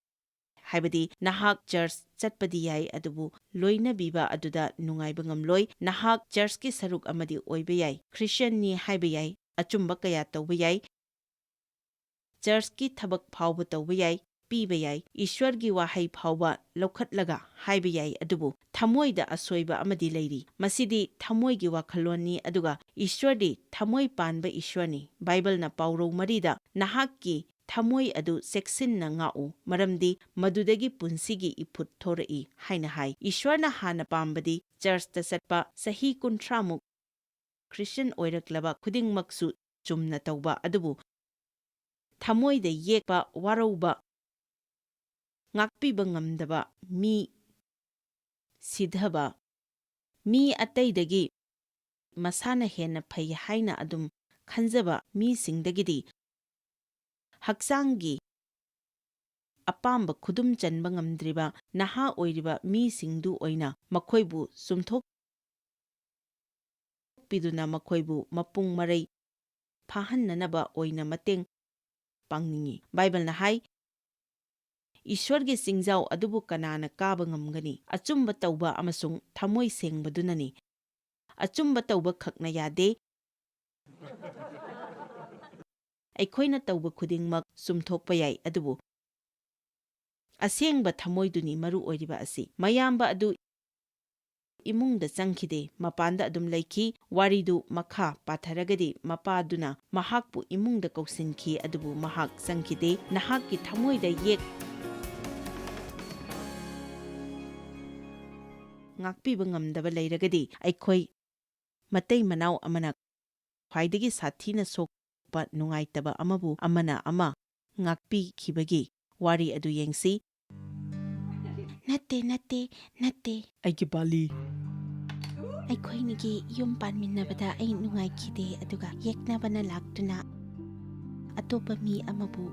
ꯍꯥꯏꯕꯗꯤ, ꯅꯍꯥꯛ ꯆꯔꯆ ꯆꯠꯄꯗꯤ ꯌꯥꯏ, ꯑꯗꯨꯕꯨ ꯂꯣꯏꯅꯕꯤꯕ ꯑꯗꯨꯗ ꯅꯨꯡꯉꯥꯏꯕ ꯉꯝꯂꯣꯏ꯫ ꯅꯍꯥꯛ ꯆꯔꯆꯀꯤ ꯁꯔꯨꯛ ꯑꯃꯗꯤ ꯑꯣꯏꯕ ꯌꯥꯏ, ꯈ꯭ꯔꯤꯁꯇꯤꯌꯥꯟꯅꯤ ꯍꯥꯏꯕ ꯌꯥꯏ, ꯑꯆꯨꯝꯕ ꯀꯌꯥ ꯇꯧꯕ ꯌꯥꯏ, ꯆꯔꯆꯀꯤ ꯊꯕꯛ ꯐꯥꯎꯕ ꯇꯧꯕ ꯌꯥꯏ, ꯄꯤꯕ ꯌꯥꯏ, ꯏꯁ꯭ꯋꯔꯒꯤ ꯋꯥꯍꯩ ꯐꯥꯎꯕ ꯂꯧꯈꯠꯂꯒ ꯍꯥꯏꯕ ꯌꯥꯏ, ꯑꯗꯨꯕꯨ ꯊꯃꯣꯏꯗ ꯑꯁꯣꯏꯕ ꯑꯃꯗꯤ ꯂꯩꯔꯤ꯫ ꯃꯁꯤꯗꯤ ꯊꯃꯣꯏꯒꯤ ꯋꯥꯈꯜꯂꯣꯟꯅꯤ, ꯑꯗꯨꯒ ꯏꯁ꯭ꯋꯔꯗꯤ ꯊꯃꯣꯏ ꯄꯥꯟꯕ ꯏꯁ꯭ꯋꯔꯅꯤ꯫ ꯕꯥꯏꯕꯜꯅ ꯄꯥꯎꯔꯧ ꯃꯔꯤꯗ, "ꯅꯍꯥꯛꯀꯤ ꯊꯃꯣꯏ ꯑꯗꯨ ꯆꯦꯛꯁꯤꯟꯅ ꯉꯥꯛꯎ, ꯃꯔꯝꯗꯤ ꯃꯗꯨꯗꯒꯤ ꯄꯨꯟꯁꯤꯒꯤ ꯏꯐꯨꯠ ꯊꯣꯔꯛꯏ" ꯍꯥꯏꯅ ꯍꯥꯏ꯫ ꯏꯁ꯭ꯋꯔꯅ ꯍꯥꯟꯅ ꯄꯥꯝꯕꯗꯤ ꯆꯔꯆꯇ ꯆꯠꯄ, ꯆꯍꯤ ꯀꯨꯟꯊ꯭ꯔꯥꯃꯨꯛ ꯈ꯭ꯔꯤꯁꯇꯤꯌꯟ ꯑꯣꯏꯔꯛꯂꯕ ꯈꯨꯗꯤꯡꯃꯛꯁꯨ ꯆꯨꯝꯅ ꯇꯧꯕ, ꯑꯗꯨꯕꯨ ꯊꯃꯣꯏꯗ ꯌꯦꯛꯄ, ꯋꯥꯔꯧꯕ, ꯉꯥꯛꯄꯤꯕ ꯉꯝꯗꯕ, ꯃꯤ ꯁꯤꯊꯕ, ꯃꯤ ꯑꯇꯩꯗꯒꯤ ꯃꯁꯥꯅ ꯍꯦꯟꯅ ꯐꯩ ꯍꯥꯏꯅ ꯑꯗꯨꯝ ꯈꯟꯖꯕ ꯃꯤꯁꯤꯡꯗꯒꯤꯗꯤ ꯍꯛꯆꯥꯡꯒꯤ ꯑꯄꯥꯝꯕ ꯈꯨꯗꯨꯝ ꯆꯟꯕ ꯉꯝꯗ꯭ꯔꯤꯕ ꯅꯍꯥ ꯑꯣꯏꯔꯤꯕ ꯃꯤꯁꯤꯡꯗꯨ ꯑꯣꯏꯅ ꯃꯈꯣꯏꯕꯨ ꯆꯨꯝꯊꯣꯛꯄꯤꯗꯨꯅ ꯃꯈꯣꯏꯕꯨ ꯃꯄꯨꯡ ꯃꯔꯩ ꯐꯥꯍꯟꯅꯅꯕ ꯑꯣꯏꯅ ꯃꯇꯦꯡ ꯄꯥꯡꯅꯤꯡꯏ꯫ ꯕꯥꯏꯕꯜꯅ ꯍꯥꯏ, ꯏꯁ꯭ꯋꯔꯒꯤ ꯆꯤꯡꯖꯥꯎ ꯑꯗꯨꯕꯨ ꯀꯅꯥꯅ ꯀꯥꯕ ꯉꯝꯒꯅꯤ? ꯑꯆꯨꯝꯕ ꯇꯧꯕ ꯑꯃꯁꯨꯡ ꯊꯃꯣꯏ ꯁꯦꯡꯕꯗꯨꯅꯅꯤ꯫ ꯑꯆꯨꯝꯕ ꯇꯧꯕ ꯈꯛꯅ ꯌꯥꯗꯦ꯫ ꯑꯩꯈꯣꯏꯅ ꯇꯧꯕ ꯈꯨꯗꯤꯡꯃꯛ ꯆꯨꯝꯊꯣꯛꯄ ꯌꯥꯏ, ꯑꯗꯨꯕꯨ ꯑꯁꯦꯡꯕ ꯊꯃꯣꯏꯗꯨꯅꯤ ꯃꯔꯨ ꯑꯣꯏꯔꯤꯕ ꯑꯁꯤ꯫ ꯃꯌꯥꯝꯕ ꯑꯗꯨ ꯏꯃꯨꯡꯗ ꯆꯪꯈꯤꯗꯦ, ꯃꯄꯥꯟꯗ ꯑꯗꯨꯝ ꯂꯩꯈꯤ꯫ ꯋꯥꯔꯤꯗꯨ ꯃꯈꯥ ꯄꯥꯊꯔꯒꯗꯤ, ꯃꯄꯥꯗꯨꯅ ꯃꯍꯥꯛꯄꯨ ꯏꯃꯨꯡꯗ ꯀꯧꯁꯤꯟꯈꯤ, ꯑꯗꯨꯕꯨ ꯃꯍꯥꯛ ꯆꯪꯈꯤꯗꯦ꯫ ꯅꯍꯥꯛꯀꯤ ꯊꯃꯣꯏꯗ ꯌꯦꯛ ꯉꯥꯛꯄꯤꯕ ꯉꯝꯗꯕ ꯂꯩꯔꯒꯗꯤ, ꯑꯩꯈꯣꯏ ꯃꯇꯩ ꯃꯅꯥꯎ ꯑꯃꯅ ꯈ꯭ꯋꯥꯏꯗꯒꯤ ꯁꯥꯊꯤꯅ ꯁꯣꯛꯄ ꯅꯨꯡꯉꯥꯏꯇꯕ ꯑꯃꯕꯨ ꯑꯃꯅ ꯑꯃ ꯉꯥꯛꯄꯤꯈꯤꯕꯒꯤ ꯋꯥꯔꯤ ꯑꯗꯨ ꯌꯦꯡꯁꯤ꯫ ꯅꯠꯇꯦ, ꯅꯠꯇꯦ, ꯅꯠꯇꯦ꯫ ꯑꯩꯒꯤ ꯕꯥꯂꯤ꯫ ꯑꯩꯈꯣꯏꯅꯤꯒꯤ ꯌꯨꯝ ꯄꯥꯟꯃꯤꯟꯅꯕꯗ ꯑꯩ ꯅꯨꯡꯉꯥꯏꯈꯤꯗꯦ, ꯑꯗꯨꯒ ꯌꯦꯛꯅꯕꯅ ꯂꯥꯛꯇꯨꯅ ꯑꯇꯣꯞꯄ ꯃꯤ ꯑꯃꯕꯨ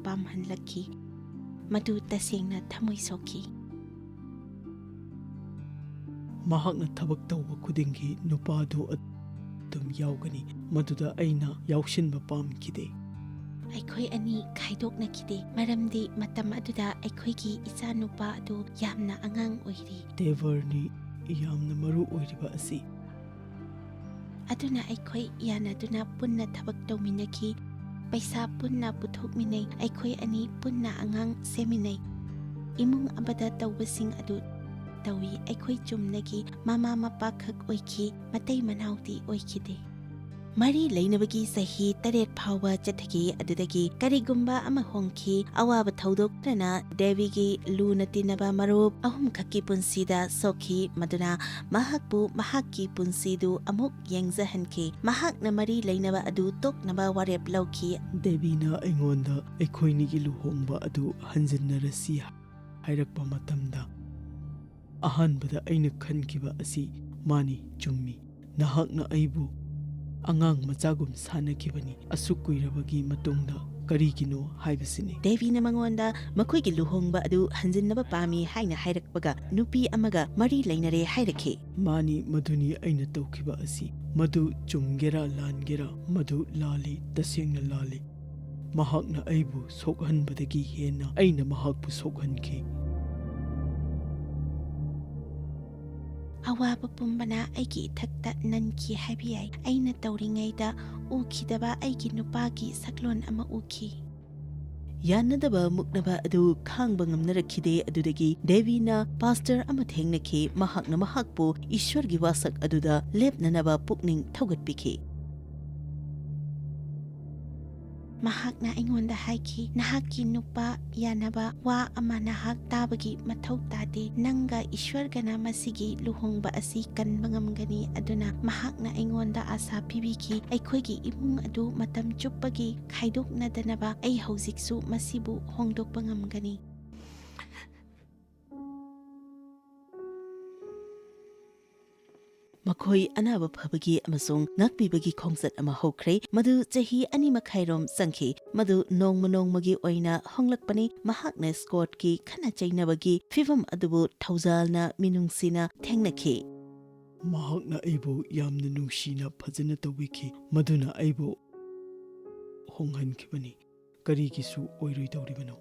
ꯄꯥꯝꯍꯜꯂꯛꯈꯤ꯫ ꯃꯗꯨ ꯇꯁꯦꯡꯅ ꯊꯃꯣꯏ ꯁꯣꯛꯈꯤ꯫ ꯃꯍꯥꯛꯅ ꯊꯕꯛ ꯇꯧꯕ ꯈꯨꯗꯤꯡꯒꯤ ꯅꯨꯄꯥꯗꯨ ꯑꯗꯨꯝ ꯌꯥꯎꯒꯅꯤ꯫ ꯃꯗꯨꯗ ꯑꯩꯅ ꯌꯥꯎꯁꯤꯟꯕ ꯄꯥꯝꯈꯤꯗꯦ꯫ ꯑꯩꯈꯣꯏ ꯑꯅꯤ ꯈꯥꯏꯗꯣꯛꯅꯈꯤꯗꯦ, ꯃꯔꯝꯗꯤ ꯃꯇꯝ ꯑꯗꯨꯗ ꯑꯩꯈꯣꯏꯒꯤ ꯏꯆꯥꯅꯨꯄꯥ ꯑꯗꯨ ꯌꯥꯝꯅ ꯑꯉꯥꯡ ꯑꯣꯏꯔꯤ꯫ ꯇꯦꯚꯔꯅꯤ ꯌꯥꯝꯅ ꯃꯔꯨ ꯑꯣꯏꯔꯤꯕ ꯑꯁꯤ꯫ ꯑꯗꯨꯅ ꯑꯩꯈꯣꯏ ꯌꯥꯅꯗꯨꯅ ꯄꯨꯟꯅ ꯊꯕꯛ ꯇꯧꯃꯤꯟꯅꯈꯤ꯫ ꯄꯩꯁꯥ ꯄꯨꯟꯅ ꯄꯨꯊꯣꯛꯃꯤꯟꯅꯩ꯫ ꯑꯩꯈꯣꯏ ꯑꯅꯤ ꯄꯨꯟꯅ ꯑꯉꯥꯡ ꯁꯦꯝꯃꯤꯟꯅꯩ꯫ ꯏꯃꯨꯡ ꯑꯃꯗ ꯇꯧꯕꯁꯤꯡ ꯑꯗꯨ ꯇꯧꯏ꯫ ꯑꯩꯈꯣꯏ ꯆꯨꯝꯅꯒꯤ ꯃꯃꯥ ꯃꯄꯥ ꯈꯛ ꯑꯣꯏꯈꯤ, ꯃꯇꯩ ꯃꯅꯥꯎꯗꯤ ꯑꯣꯏꯈꯤꯗꯦ꯫ ꯃꯔꯤ ꯂꯩꯅꯕꯒꯤ ꯆꯍꯤ ꯇꯔꯦꯠ ꯐꯥꯎꯕ ꯆꯠꯊꯈꯤ꯫ ꯑꯗꯨꯗꯒꯤ ꯀꯔꯤꯒꯨꯝꯕ ꯑꯃ ꯍꯣꯡꯈꯤ꯫ ꯑꯋꯥꯕ ꯊꯧꯗꯣꯛ ꯈꯔꯅ ꯗꯦꯕꯤꯒꯤ ꯂꯨꯅ ꯇꯤꯟꯅꯕ ꯃꯔꯨꯞ ꯑꯍꯨꯝꯈꯛꯀꯤ ꯄꯨꯟꯁꯤꯗ ꯁꯣꯛꯈꯤ, ꯃꯗꯨꯅ ꯃꯍꯥꯛꯄꯨ ꯃꯍꯥꯛꯀꯤ ꯄꯨꯟꯁꯤꯗꯨ ꯑꯃꯨꯛ ꯌꯦꯡꯖꯍꯟꯈꯤ꯫ ꯃꯍꯥꯛꯅ ꯃꯔꯤ ꯂꯩꯅꯕ ꯑꯗꯨ ꯇꯣꯛꯅꯕ ꯋꯥꯔꯦꯞ ꯂꯧꯈꯤ꯫ ꯗꯦꯕꯤꯅ ꯑꯩꯉꯣꯟꯗ ꯑꯩꯈꯣꯏꯅꯤꯒꯤ ꯂꯨꯍꯣꯡꯕ ꯑꯗꯨ ꯍꯟꯖꯤꯟꯅꯔꯁꯤ ꯍꯥꯏꯔꯛꯄ ꯃꯇꯝꯗ, ꯑꯍꯥꯟꯕꯗ ꯑꯩꯅ ꯈꯟꯈꯤꯕ ꯑꯁꯤ ꯃꯥꯅꯤ, ꯆꯨꯝꯃꯤ꯫ ꯅꯍꯥꯛꯅ ꯑꯩꯕꯨ ꯑꯉꯥꯡ ꯃꯆꯥꯒꯨꯝ ꯁꯥꯟꯅꯈꯤꯕꯅꯤ꯫ ꯑꯁꯨꯛ ꯀꯨꯏꯔꯕꯒꯤ ꯃꯇꯨꯡꯗ ꯀꯔꯤꯒꯤꯅꯣ ꯍꯥꯏꯕꯁꯤꯅꯤ꯫ ꯗꯦꯕꯤꯅ ꯃꯉꯣꯟꯗ ꯃꯈꯣꯏꯒꯤ ꯂꯨꯍꯣꯡꯕ ꯑꯗꯨ ꯍꯟꯖꯤꯟꯅꯕ ꯄꯥꯝꯃꯤ ꯍꯥꯏꯅ ꯍꯥꯏꯔꯛꯄꯒ, ꯅꯨꯄꯤ ꯑꯃꯒ ꯃꯔꯤ ꯂꯩꯅꯔꯦ ꯍꯥꯏꯔꯛꯈꯤ꯫ ꯃꯥꯅꯤ, ꯃꯗꯨꯅꯤ ꯑꯩꯅ ꯇꯧꯈꯤꯕ ꯑꯁꯤ꯫ ꯃꯗꯨ ꯆꯨꯝꯒꯦꯔꯥ ꯂꯥꯟꯒꯦꯔꯥ, ꯃꯗꯨ ꯂꯥꯜꯂꯤ, ꯇꯁꯦꯡꯅ ꯂꯥꯜꯂꯤ꯫ ꯃꯍꯥꯛꯅ ꯑꯩꯕꯨ ꯁꯣꯛꯍꯟꯕꯗꯒꯤ ꯍꯦꯟꯅ ꯑꯩꯅ ꯃꯍꯥꯛꯄꯨ ꯁꯣꯛꯍꯟꯈꯤ꯫ ꯑꯋꯥꯕ ꯄꯨꯝꯕꯅ ꯑꯩꯒꯤ ꯏꯊꯛꯇ ꯅꯟꯈꯤ ꯍꯥꯏꯕ ꯌꯥꯏ꯫ ꯑꯩꯅ ꯇꯧꯔꯤꯉꯩꯗ ꯎꯈꯤꯗꯕ ꯑꯩꯒꯤ ꯅꯨꯄꯥꯒꯤ ꯁꯛꯂꯣꯟ ꯑꯃ ꯎꯈꯤ꯫ ꯌꯥꯅꯗꯕ ꯃꯨꯛꯅꯕ ꯑꯗꯨ ꯈꯥꯡꯕ ꯉꯝꯅꯔꯛꯈꯤꯗꯦ꯫ ꯑꯗꯨꯗꯒꯤ ꯗꯦꯕꯤꯅ ꯄꯥꯁꯇꯔ ꯑꯃ ꯊꯦꯡꯅꯈꯤ꯫ ꯃꯍꯥꯛꯅ ꯃꯍꯥꯛꯄꯨ ꯏꯁ꯭ꯋꯔꯒꯤ ꯋꯥꯁꯛ ꯑꯗꯨꯗ ꯂꯦꯞꯅꯅꯕ ꯄꯨꯛꯅꯤꯡ ꯊꯧꯒꯠꯄꯤꯈꯤ꯫ ꯃꯍꯥꯛꯅ ꯑꯩꯉꯣꯟꯗ ꯍꯥꯏꯈꯤ, "ꯅꯍꯥꯛꯀꯤ ꯅꯨꯄꯥ ꯌꯥꯅꯕ ꯋꯥ ꯑꯃ ꯅꯍꯥꯛ ꯇꯥꯕꯒꯤ ꯃꯊꯧ ꯇꯥꯗꯦ꯫ ꯅꯪꯒ ꯏꯁ꯭ꯋꯔꯒꯅ ꯃꯁꯤꯒꯤ ꯂꯨꯍꯣꯡꯕ ꯑꯁꯤ ꯀꯟꯕ ꯉꯝꯒꯅꯤ"꯫ ꯑꯗꯨꯅ ꯃꯍꯥꯛꯅ ꯑꯩꯉꯣꯟꯗ ꯑꯥꯁꯥ ꯄꯤꯕꯤꯈꯤ, "ꯑꯩꯈꯣꯏꯒꯤ ꯏꯃꯨꯡ ꯑꯗꯨ ꯃꯇꯝ ꯆꯨꯞꯄꯒꯤ ꯈꯥꯏꯗꯣꯛꯅꯗꯅꯕ ꯑꯩ ꯍꯧꯖꯤꯛꯁꯨ ꯃꯁꯤꯕꯨ ꯍꯣꯡꯗꯣꯛꯄ ꯉꯝꯒꯅꯤ"꯫ ꯃꯈꯣꯏ ꯑꯅꯥꯕ ꯐꯕꯒꯤ ꯑꯃꯁꯨꯡ ꯉꯥꯛꯄꯤꯕꯒꯤ ꯈꯣꯡꯆꯠ ꯑꯃ ꯍꯧꯈ꯭ꯔꯦ, ꯃꯗꯨ ꯆꯍꯤ ꯑꯅꯤ ꯃꯈꯥꯏꯔꯣꯝ ꯆꯪꯈꯤ꯫ ꯃꯗꯨ ꯅꯣꯡꯃ ꯅꯣꯡꯃꯒꯤ ꯑꯣꯏꯅ ꯍꯣꯡꯂꯛꯄꯅꯤ꯫ ꯃꯍꯥꯛꯅ ꯁ꯭ꯀꯣꯠꯀꯤ ꯈꯠꯅ ꯆꯩꯅꯕꯒꯤ ꯐꯤꯚꯝ ꯑꯗꯨꯕꯨ ꯊꯧꯖꯥꯜꯅ ꯃꯤꯅꯨꯡꯁꯤꯅ ꯊꯦꯡꯅꯈꯤ꯫ ꯃꯍꯥꯛꯅ ꯑꯩꯕꯨ ꯌꯥꯝꯅ ꯅꯨꯡꯁꯤꯅ ꯐꯖꯅ ꯇꯧꯕꯤꯈꯤ, ꯃꯗꯨꯅ ꯑꯩꯕꯨ ꯍꯣꯡꯍꯟꯈꯤꯕꯅꯤ꯫ ꯀꯔꯤꯒꯤꯁꯨ ꯑꯣꯏꯔꯣꯏꯗꯧꯔꯤꯕꯅꯣ?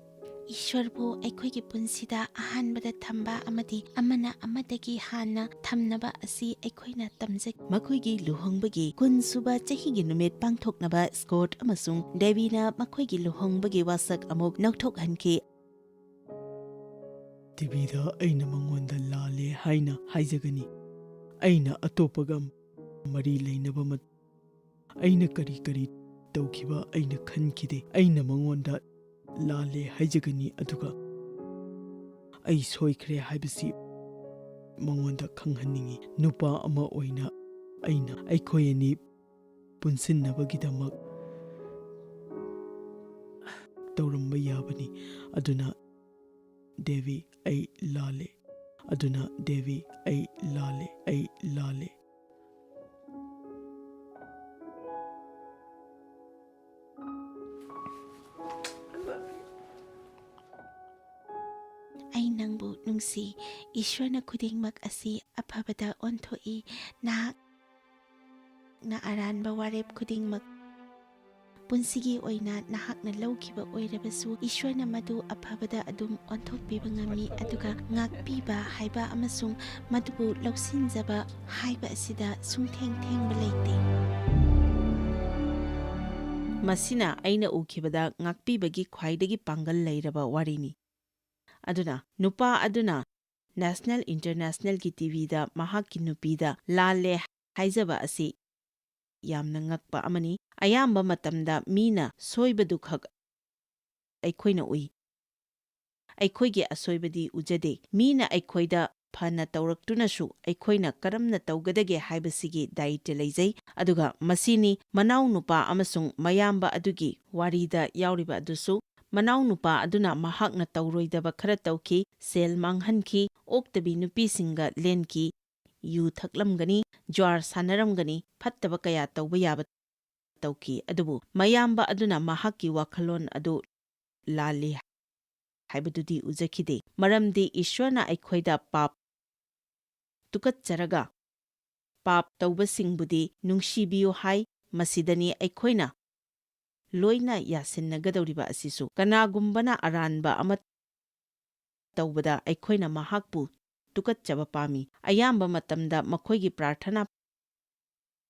ꯏꯁ꯭ꯋꯔꯕꯨ ꯑꯩꯈꯣꯏꯒꯤ ꯄꯨꯟꯁꯤꯗ ꯑꯍꯥꯟꯕꯗ ꯊꯝꯕ ꯑꯃꯗꯤ ꯑꯃꯅ ꯑꯃꯗꯒꯤ ꯍꯥꯟꯅ ꯊꯝꯅꯕ ꯑꯁꯤ ꯑꯩꯈꯣꯏꯅ ꯇꯝꯖꯒꯦ꯫ ꯃꯈꯣꯏꯒꯤ ꯂꯨꯍꯣꯡꯕꯒꯤ ꯀꯨꯟ ꯁꯨꯕ ꯆꯍꯤꯒꯤ ꯅꯨꯃꯤꯠ ꯄꯥꯡꯊꯣꯛꯅꯕ ꯁ꯭ꯀꯣꯠ ꯑꯃꯁꯨꯡ ꯗꯦꯕꯤꯅ ꯃꯈꯣꯏꯒꯤ ꯂꯨꯍꯣꯡꯕꯒꯤ ꯋꯥꯁꯛ ꯑꯃꯨꯛ ꯂꯧꯊꯣꯛꯍꯟꯈꯤ꯫ ꯇꯤꯚꯤꯗ ꯑꯩꯅ ꯃꯉꯣꯟꯗ ꯂꯥꯜꯂꯦ ꯍꯥꯏꯅ ꯍꯥꯏꯖꯒꯅꯤ꯫ ꯑꯩꯅ ꯑꯇꯣꯞꯄꯒ ꯃꯔꯤ ꯂꯩꯅꯕ ꯃꯠ-, ꯑꯩꯅ ꯀꯔꯤ ꯀꯔꯤ ꯇꯧꯈꯤꯕ ꯑꯩꯅ ꯈꯟꯈꯤꯗꯦ꯫ ꯑꯩꯅ ꯃꯉꯣꯟꯗ ꯂꯥꯜꯂꯦ ꯍꯥꯏꯖꯒꯅꯤ, ꯑꯗꯨꯒ ꯑꯩ ꯁꯣꯏꯈ꯭ꯔꯦ ꯍꯥꯏꯕꯁꯤ ꯃꯉꯣꯟꯗ ꯈꯪꯍꯟꯅꯤꯡꯏ꯫ ꯅꯨꯄꯥ ꯑꯃ ꯑꯣꯏꯅ ꯑꯩꯅ ꯑꯩꯈꯣꯏ ꯑꯅꯤ ꯄꯨꯟꯁꯤꯟꯅꯕꯒꯤꯗꯃꯛ ꯇꯧꯔꯝꯕ ꯌꯥꯕꯅꯤ꯫ ꯑꯗꯨꯅ ꯗꯦꯕꯤ, ꯑꯩ ꯂꯥꯜꯂꯦ꯫ ꯑꯗꯨꯅ ꯗꯦꯕꯤ, ꯑꯩ ꯂꯥꯜꯂꯦ, ꯑꯩ ꯂꯥꯜꯂꯦ꯫ ꯑꯩ ꯅꯪꯕꯨ ꯅꯨꯡꯁꯤ꯫ ꯏꯁ꯭ꯋꯔꯅ ꯈꯨꯗꯤꯡꯃꯛ ꯑꯁꯤ ꯑꯐꯕꯗ ꯑꯣꯟꯊꯣꯛꯏ꯫ ꯅꯍꯥꯛꯅ ꯑꯔꯥꯟꯕ ꯋꯥꯔꯦꯞ ꯈꯨꯗꯤꯡꯃꯛ ꯄꯨꯟꯁꯤꯒꯤ ꯑꯣꯏꯅ ꯅꯍꯥꯛꯅ ꯂꯧꯈꯤꯕ ꯑꯣꯏꯔꯕꯁꯨ, ꯏꯁꯣꯔꯅ ꯃꯗꯨ ꯑꯐꯕꯗ ꯑꯗꯨꯝ ꯑꯣꯟꯊꯣꯛꯄꯤꯕ ꯉꯝꯃꯤ, ꯑꯗꯨꯒ ꯉꯥꯛꯄꯤꯕ ꯍꯥꯏꯕ ꯑꯃꯁꯨꯡ ꯃꯗꯨꯕꯨ ꯂꯧꯁꯤꯟꯖꯕ ꯍꯥꯏꯕ ꯑꯁꯤꯗ ꯁꯨꯡꯊꯦꯡ ꯊꯦꯡꯕ ꯂꯩꯇꯦ꯫ ꯃꯁꯤꯅ ꯑꯩꯅ ꯎꯈꯤꯕꯗ ꯉꯥꯛꯄꯤꯕꯒꯤ ꯈ꯭ꯋꯥꯏꯗꯒꯤ ꯄꯥꯡꯒꯜ ꯂꯩꯔꯕ ꯋꯥꯔꯤꯅꯤ꯫ ꯑꯗꯨꯅ ꯅꯨꯄꯥ ꯑꯗꯨꯅ ꯅꯦꯁꯅꯦꯜ ꯏꯟꯇꯔꯅꯦꯁꯅꯦꯜꯒꯤ ꯇꯤꯚꯤꯗ ꯃꯍꯥꯛꯀꯤ ꯅꯨꯄꯤꯗ ꯂꯥꯜꯂꯦ ꯍꯥꯏꯖꯕ ꯑꯁꯤ ꯌꯥꯝꯅ ꯉꯛꯄ ꯑꯃꯅꯤ꯫ ꯑꯌꯥꯝꯕ ꯃꯇꯝꯗ ꯃꯤꯅ ꯁꯣꯏꯕꯗꯨꯈꯛ ꯑꯩꯈꯣꯏꯅ ꯎꯏ꯫ ꯑꯩꯈꯣꯏꯒꯤ ꯑꯁꯣꯏꯕꯗꯤ ꯎꯖꯗꯦ꯫ ꯃꯤꯅ ꯑꯩꯈꯣꯏꯗ ꯐꯅ ꯇꯧꯔꯛꯇꯨꯅꯁꯨ ꯑꯩꯈꯣꯏꯅ ꯀꯔꯝꯅ ꯇꯧꯒꯗꯒꯦ ꯍꯥꯏꯕꯁꯤꯒꯤ ꯗꯥꯌꯤꯠꯇ ꯂꯩꯖꯩ꯫ ꯑꯗꯨꯒ ꯃꯁꯤꯅꯤ ꯃꯅꯥꯎꯅꯨꯄꯥ ꯑꯃꯁꯨꯡ ꯃꯌꯥꯝꯕ ꯑꯗꯨꯒꯤ ꯋꯥꯔꯤꯗ ꯌꯥꯎꯔꯤꯕ ꯑꯗꯨꯁꯨ꯫ ꯃꯅꯥꯎꯅꯨꯄꯥ ꯑꯗꯨꯅ ꯃꯍꯥꯛꯅ ꯇꯧꯔꯣꯏꯗꯕ ꯈꯔ ꯇꯧꯈꯤ, ꯁꯦꯜ ꯃꯥꯡꯍꯟꯈꯤ, ꯑꯣꯛꯇꯕꯤ ꯅꯨꯄꯤꯁꯤꯡꯒ ꯂꯦꯟꯈꯤ, ꯌꯨ ꯊꯛꯂꯝꯒꯅꯤ, ꯖ꯭ꯋꯥꯔ ꯁꯥꯟꯅꯔꯝꯒꯅꯤ, ꯐꯠꯇꯕ ꯀꯌꯥ ꯇꯧꯕ ꯌꯥꯕ ꯇꯧꯈꯤ꯫ ꯑꯗꯨꯕꯨ ꯃꯌꯥꯝꯕ ꯑꯗꯨꯅ ꯃꯍꯥꯛꯀꯤ ꯋꯥꯈꯜꯂꯣꯟ ꯑꯗꯨ ꯂꯥꯜꯂꯤ ꯍꯥꯏꯕꯗꯨꯗꯤ ꯎꯖꯈꯤꯗꯦ꯫ ꯃꯔꯝꯗꯤ ꯏꯁ꯭ꯋꯔꯅ ꯑꯩꯈꯣꯏꯗ ꯄꯥꯞ ꯇꯨꯀꯠꯆꯔꯒ ꯄꯥꯞ ꯇꯧꯕꯁꯤꯡꯕꯨꯗꯤ ꯅꯨꯡꯁꯤꯕꯤꯌꯨ ꯍꯥꯏ꯫ ꯃꯁꯤꯗꯅꯤ ꯑꯩꯈꯣꯏꯅ ꯂꯣꯏꯅ ꯌꯥꯁꯤꯟꯅꯒꯗꯧꯔꯤꯕ ꯑꯁꯤꯁꯨ꯫ ꯀꯅꯥꯒꯨꯝꯕꯅ ꯑꯔꯥꯟꯕ ꯑꯃ ꯇꯧꯕꯗ ꯑꯩꯈꯣꯏꯅ ꯃꯍꯥꯛꯄꯨ ꯇꯨꯀꯠꯆꯕ ꯄꯥꯝꯃꯤ꯫ ꯑꯌꯥꯝꯕ ꯃꯇꯝꯗ ꯃꯈꯣꯏꯒꯤ ꯄ꯭ꯔꯥꯔꯊꯅꯥ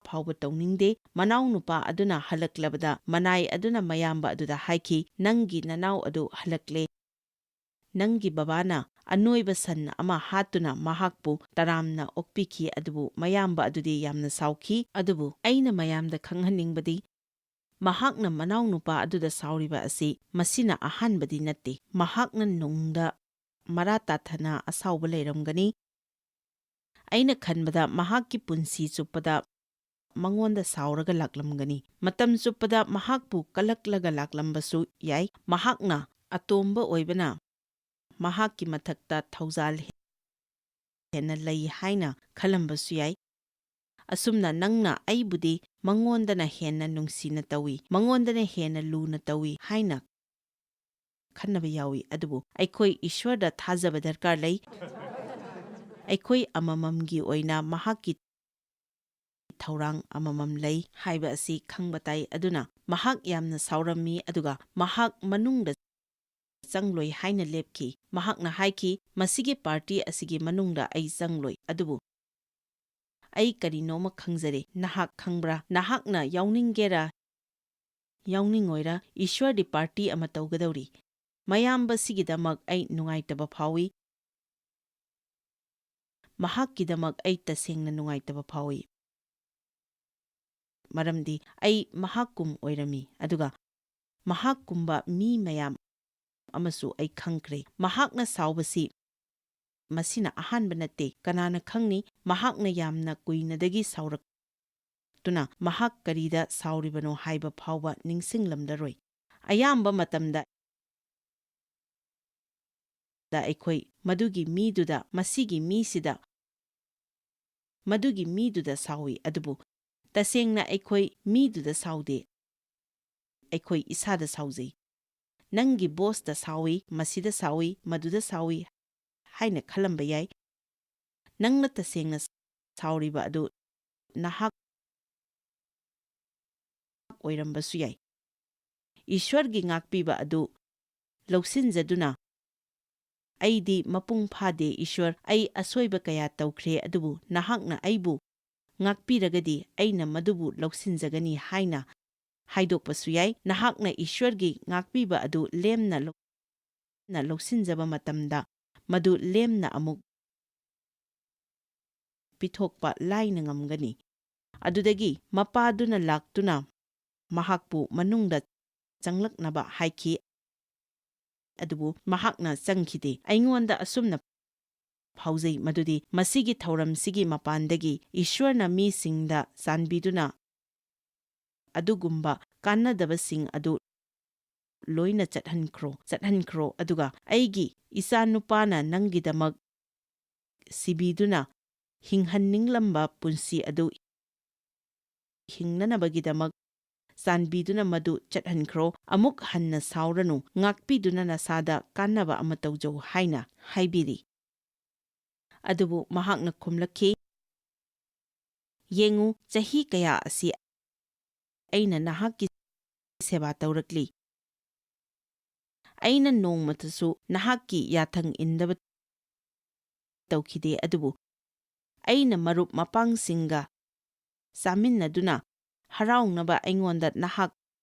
ꯐꯥꯎꯕ ꯇꯧꯅꯤꯡꯗꯦ꯫ ꯃꯅꯥꯎꯅꯨꯄꯥ ꯑꯗꯨꯅ ꯍꯜꯂꯛꯂꯕꯗ ꯃꯅꯥꯏ ꯑꯗꯨꯅ ꯃꯌꯥꯝꯕ ꯑꯗꯨꯗ ꯍꯥꯏꯈꯤ, "ꯅꯪꯒꯤ ꯅꯅꯥꯎ ꯑꯗꯨ ꯍꯜꯂꯛꯂꯦ꯫ ꯅꯪꯒꯤ ꯕꯕꯥꯅ ꯑꯅꯣꯏꯕ ꯁꯟ ꯑꯃ ꯍꯥꯠꯇꯨꯅ ꯃꯍꯥꯛꯄꯨ ꯇꯔꯥꯝꯅ ꯑꯣꯛꯄꯤꯈꯤ, ꯑꯗꯨꯕꯨ ꯃꯌꯥꯝꯕ ꯑꯗꯨꯗꯤ ꯌꯥꯝꯅ ꯁꯥꯎꯈꯤ꯫ ꯑꯗꯨꯕꯨ ꯑꯩꯅ ꯃꯌꯥꯝꯗ ꯈꯪꯍꯟꯅꯤꯡꯕꯗꯤ, ꯃꯍꯥꯛꯅ ꯃꯅꯥꯎꯅꯨꯄꯥ ꯑꯗꯨꯗ ꯁꯥꯎꯔꯤꯕ ꯑꯁꯤ ꯃꯁꯤꯅ ꯑꯍꯥꯟꯕꯗꯤ ꯅꯠꯇꯦ꯫ ꯃꯍꯥꯛꯅ ꯅꯨꯡꯗ ꯃꯔꯥ ꯇꯥꯊꯅ ꯑꯁꯥꯎꯕ ꯂꯩꯔꯝꯒꯅꯤ꯫ ꯑꯩꯅ ꯈꯟꯕꯗ ꯃꯍꯥꯛꯀꯤ ꯄꯨꯟꯁꯤ ꯆꯨꯞꯄꯗ ꯃꯉꯣꯟꯗ ꯁꯥꯎꯔꯒ ꯂꯥꯛꯂꯝꯒꯅꯤ꯫ ꯃꯇꯝ ꯆꯨꯞꯄꯗ ꯃꯍꯥꯛꯄꯨ ꯀꯜꯂꯛꯂꯒ ꯂꯥꯛꯂꯝꯕꯁꯨ ꯌꯥꯏ꯫ ꯃꯍꯥꯛꯅ ꯑꯇꯣꯝꯕ ꯑꯣꯏꯕꯅ ꯃꯍꯥꯛꯀꯤ ꯃꯊꯛꯇ ꯊꯧꯖꯥꯜ ꯍꯦꯟꯅ ꯂꯩ ꯍꯥꯏꯅ ꯈꯜꯂꯝꯕꯁꯨ ꯌꯥꯏ꯫ ꯑꯁꯨꯝꯅ ꯅꯪꯅ ꯑꯩꯕꯨꯗꯤ ꯃꯉꯣꯟꯗꯅ ꯍꯦꯟꯅ ꯅꯨꯡꯁꯤꯅ ꯇꯧꯏ, ꯃꯉꯣꯟꯗꯅ ꯍꯦꯟꯅ ꯂꯨꯅ ꯇꯧꯏ ꯍꯥꯏꯅ ꯈꯟꯅꯕ ꯌꯥꯎꯏ꯫ ꯑꯗꯨꯕꯨ ꯑꯩꯈꯣꯏ ꯏꯁ꯭ꯋꯔꯗ ꯊꯥꯖꯕ ꯗꯔꯀꯥꯔ ꯂꯩ꯫ ꯑꯩꯈꯣꯏ ꯑꯃꯃꯝꯒꯤ ꯑꯣꯏꯅ ꯃꯍꯥꯛꯀꯤ ꯊꯧꯔꯥꯡ ꯑꯃꯃꯝ ꯂꯩ ꯍꯥꯏꯕ ꯑꯁꯤ ꯈꯪꯕ ꯇꯥꯏ꯫ ꯑꯗꯨꯅ ꯃꯍꯥꯛ ꯌꯥꯝꯅ ꯁꯥꯎꯔꯝꯃꯤ, ꯑꯗꯨꯒ ꯃꯍꯥꯛ ꯃꯅꯨꯡꯗ ꯆꯪꯂꯣꯏ ꯍꯥꯏꯅ ꯂꯦꯞꯈꯤ꯫ ꯃꯍꯥꯛꯅ ꯍꯥꯏꯈꯤ, "ꯃꯁꯤꯒꯤ ꯄꯥꯔꯇꯤ ꯑꯁꯤꯒꯤ ꯃꯅꯨꯡꯗ ꯑꯩ ꯆꯪꯂꯣꯏ, ꯑꯗꯨꯕꯨ ꯑꯩ ꯀꯔꯤꯅꯣꯃ ꯈꯪꯖꯔꯦ꯫ ꯅꯍꯥꯛ ꯈꯪꯕ꯭ꯔꯥ? ꯅꯍꯥꯛꯅ ꯌꯥꯎꯅꯤꯡꯒꯦꯔꯥ, ꯌꯥꯎꯅꯤꯡꯉꯣꯏꯔꯥ, ꯏꯁ꯭ꯋꯔꯗꯤ ꯄꯥꯔꯇꯤ ꯑꯃ ꯇꯧꯒꯗꯧꯔꯤ꯫ ꯃꯌꯥꯝꯕꯁꯤꯒꯤꯗꯃꯛ ꯑꯩ ꯅꯨꯡꯉꯥꯏꯇꯕ ꯐꯥꯎꯏ꯫ ꯃꯍꯥꯛꯀꯤꯗꯃꯛ ꯑꯩ ꯇꯁꯦꯡꯅ ꯅꯨꯡꯉꯥꯏꯇꯕ ꯐꯥꯎꯏ꯫ ꯃꯔꯝꯗꯤ ꯑꯩ ꯃꯍꯥꯛꯀꯨꯝ ꯑꯣꯏꯔꯝꯃꯤ, ꯑꯗꯨꯒ ꯃꯍꯥꯛꯀꯨꯝꯕ ꯃꯤ ꯃꯌꯥꯝ ꯑꯃꯁꯨ ꯑꯩ ꯈꯪꯈ꯭ꯔꯦ꯫ ꯃꯍꯥꯛꯅ ꯁꯥꯎꯕꯁꯤ ꯃꯁꯤꯅ ꯑꯍꯥꯟꯕ ꯅꯠꯇꯦ꯫ ꯀꯅꯥꯅ ꯈꯪꯅꯤ, ꯃꯍꯥꯛꯅ ꯌꯥꯝꯅ ꯀꯨꯏꯅꯗꯒꯤ ꯁꯥꯎꯔꯛꯇꯨꯅ ꯃꯍꯥꯛ ꯀꯔꯤꯗ ꯁꯥꯎꯔꯤꯕꯅꯣ ꯍꯥꯏꯕ ꯐꯥꯎꯕ ꯅꯤꯡꯁꯤꯡꯂꯝꯂꯔꯣꯏ꯫ ꯑꯌꯥꯝꯕ ꯃꯇꯝꯗ ꯑꯩꯈꯣꯏ ꯃꯗꯨꯒꯤ ꯃꯤꯗꯨꯗ, ꯃꯁꯤꯒꯤ ꯃꯤꯁꯤꯗ, ꯃꯗꯨꯒꯤ ꯃꯤꯗꯨꯗ ꯁꯥꯎꯏ, ꯑꯗꯨꯕꯨ ꯇꯁꯦꯡꯅ ꯑꯩꯈꯣꯏ ꯃꯤꯗꯨꯗ ꯁꯥꯎꯗꯦ꯫ ꯑꯩꯈꯣꯏ ꯏꯁꯥꯗ ꯁꯥꯎꯖꯩ꯫ ꯅꯪꯒꯤ ꯕꯣꯁꯇ ꯁꯥꯎꯏ, ꯃꯁꯤꯗ ꯁꯥꯎꯏ, ꯃꯗꯨꯗ ꯁꯥꯎꯏ ꯍꯥꯏꯅ ꯈꯜꯂꯝꯕ ꯌꯥꯏ꯫ ꯅꯪꯅ ꯇꯁꯦꯡꯅ ꯁꯥꯎꯔꯤꯕ ꯑꯗꯨ ꯅꯍꯥꯛ ꯑꯣꯏꯔꯝꯕꯁꯨ ꯌꯥꯏ꯫ ꯏꯁ꯭ꯋꯔꯒꯤ ꯉꯥꯛꯄꯤꯕ ꯑꯗꯨ ꯂꯧꯁꯤꯟꯖꯗꯨꯅ, "ꯑꯩꯗꯤ ꯃꯄꯨꯡ ꯐꯥꯗꯦ, ꯏꯁ꯭ꯋꯔ, ꯑꯩ ꯑꯁꯣꯏꯕ ꯀꯌꯥ ꯇꯧꯈ꯭ꯔꯦ, ꯑꯗꯨꯕꯨ ꯅꯍꯥꯛꯅ ꯑꯩꯕꯨ ꯉꯥꯛꯄꯤꯔꯒꯗꯤ ꯑꯩꯅ ꯃꯗꯨꯕꯨ ꯂꯧꯁꯤꯟꯖꯒꯅꯤ" ꯍꯥꯏꯅ ꯍꯥꯏꯗꯣꯛꯄꯁꯨ ꯌꯥꯏ꯫ ꯅꯍꯥꯛꯅ ꯏꯁ꯭ꯋꯔꯒꯤ ꯉꯥꯛꯄꯤꯕ ꯑꯗꯨ ꯂꯦꯝꯅ ꯂꯧ-, ꯂꯧꯁꯤꯟꯖꯕ ꯃꯇꯝꯗ, ꯃꯗꯨ ꯂꯦꯝꯅ ꯑꯃꯨꯛ ꯄꯤꯊꯣꯛꯄ ꯂꯥꯏꯅ ꯉꯝꯒꯅꯤ꯫ ꯑꯗꯨꯗꯒꯤ ꯃꯄꯥꯗꯨꯅ ꯂꯥꯛꯇꯨꯅ ꯃꯍꯥꯛꯄꯨ ꯃꯅꯨꯡꯗ ꯆꯪꯂꯛꯅꯕ ꯍꯥꯏꯈꯤ, ꯑꯗꯨꯕꯨ ꯃꯍꯥꯛꯅ ꯆꯪꯈꯤꯗꯦ꯫ ꯑꯩꯉꯣꯟꯗ ꯑꯁꯨꯝꯅ ꯐꯥꯎꯖꯩ ꯃꯗꯨꯗꯤ ꯃꯁꯤꯒꯤ ꯊꯧꯔꯝꯁꯤꯒꯤ ꯃꯄꯥꯟꯗꯒꯤ ꯏꯁ꯭ꯋꯔꯅ ꯃꯤꯁꯤꯡꯗ ꯆꯥꯟꯕꯤꯗꯨꯅ ꯑꯗꯨꯒꯨꯝꯕ ꯀꯥꯟꯅꯗꯕꯁꯤꯡ ꯑꯗꯨ ꯂꯣꯏꯅ ꯆꯠꯍꯟꯈ꯭ꯔꯣ, ꯆꯠꯍꯟꯈ꯭ꯔꯣ, ꯑꯗꯨꯒ ꯑꯩꯒꯤ ꯏꯆꯥꯅꯨꯄꯥꯅ ꯅꯪꯒꯤꯗꯃꯛ ꯁꯤꯕꯤꯗꯨꯅ ꯍꯤꯡꯍꯟꯅꯤꯡꯂꯝꯕ ꯄꯨꯟꯁꯤ ꯑꯗꯨ ꯍꯤꯡꯅꯅꯕꯒꯤꯗꯃꯛ ꯆꯥꯟꯕꯤꯗꯨꯅ ꯃꯗꯨ ꯆꯠꯍꯟꯈ꯭ꯔꯣ꯫ ꯑꯃꯨꯛ ꯍꯟꯅ ꯁꯥꯎꯔꯅꯨ, ꯉꯥꯛꯄꯤꯗꯨꯅ ꯅꯁꯥꯗ ꯀꯥꯟꯅꯕ ꯑꯃ ꯇꯧꯖꯧ ꯍꯥꯏꯅ ꯍꯥꯏꯕꯤꯔꯤ꯫ ꯑꯗꯨꯕꯨ ꯃꯍꯥꯛꯅ ꯈꯨꯝꯂꯛꯈꯤ, "ꯌꯦꯡꯉꯨ, ꯆꯍꯤ ꯀꯌꯥ ꯑꯁꯤ ꯑꯩꯅ ꯅꯍꯥꯛꯀꯤ ꯁꯦꯕꯥ ꯇꯧꯔꯛꯂꯤ꯫ ꯑꯩꯅ ꯅꯣꯡꯃꯇꯁꯨ ꯅꯍꯥꯛꯀꯤ ꯌꯥꯊꯪ ꯏꯟꯗꯕ ꯇꯧꯈꯤꯗꯦ, ꯑꯗꯨꯕꯨ ꯑꯩꯅ ꯃꯔꯨꯞ ꯃꯄꯥꯡꯁꯤꯡꯒ ꯆꯥꯃꯤꯟꯅꯗꯨꯅ ꯍꯔꯥꯎꯅꯕ ꯑꯩꯉꯣꯟꯗ ꯅꯍꯥꯛ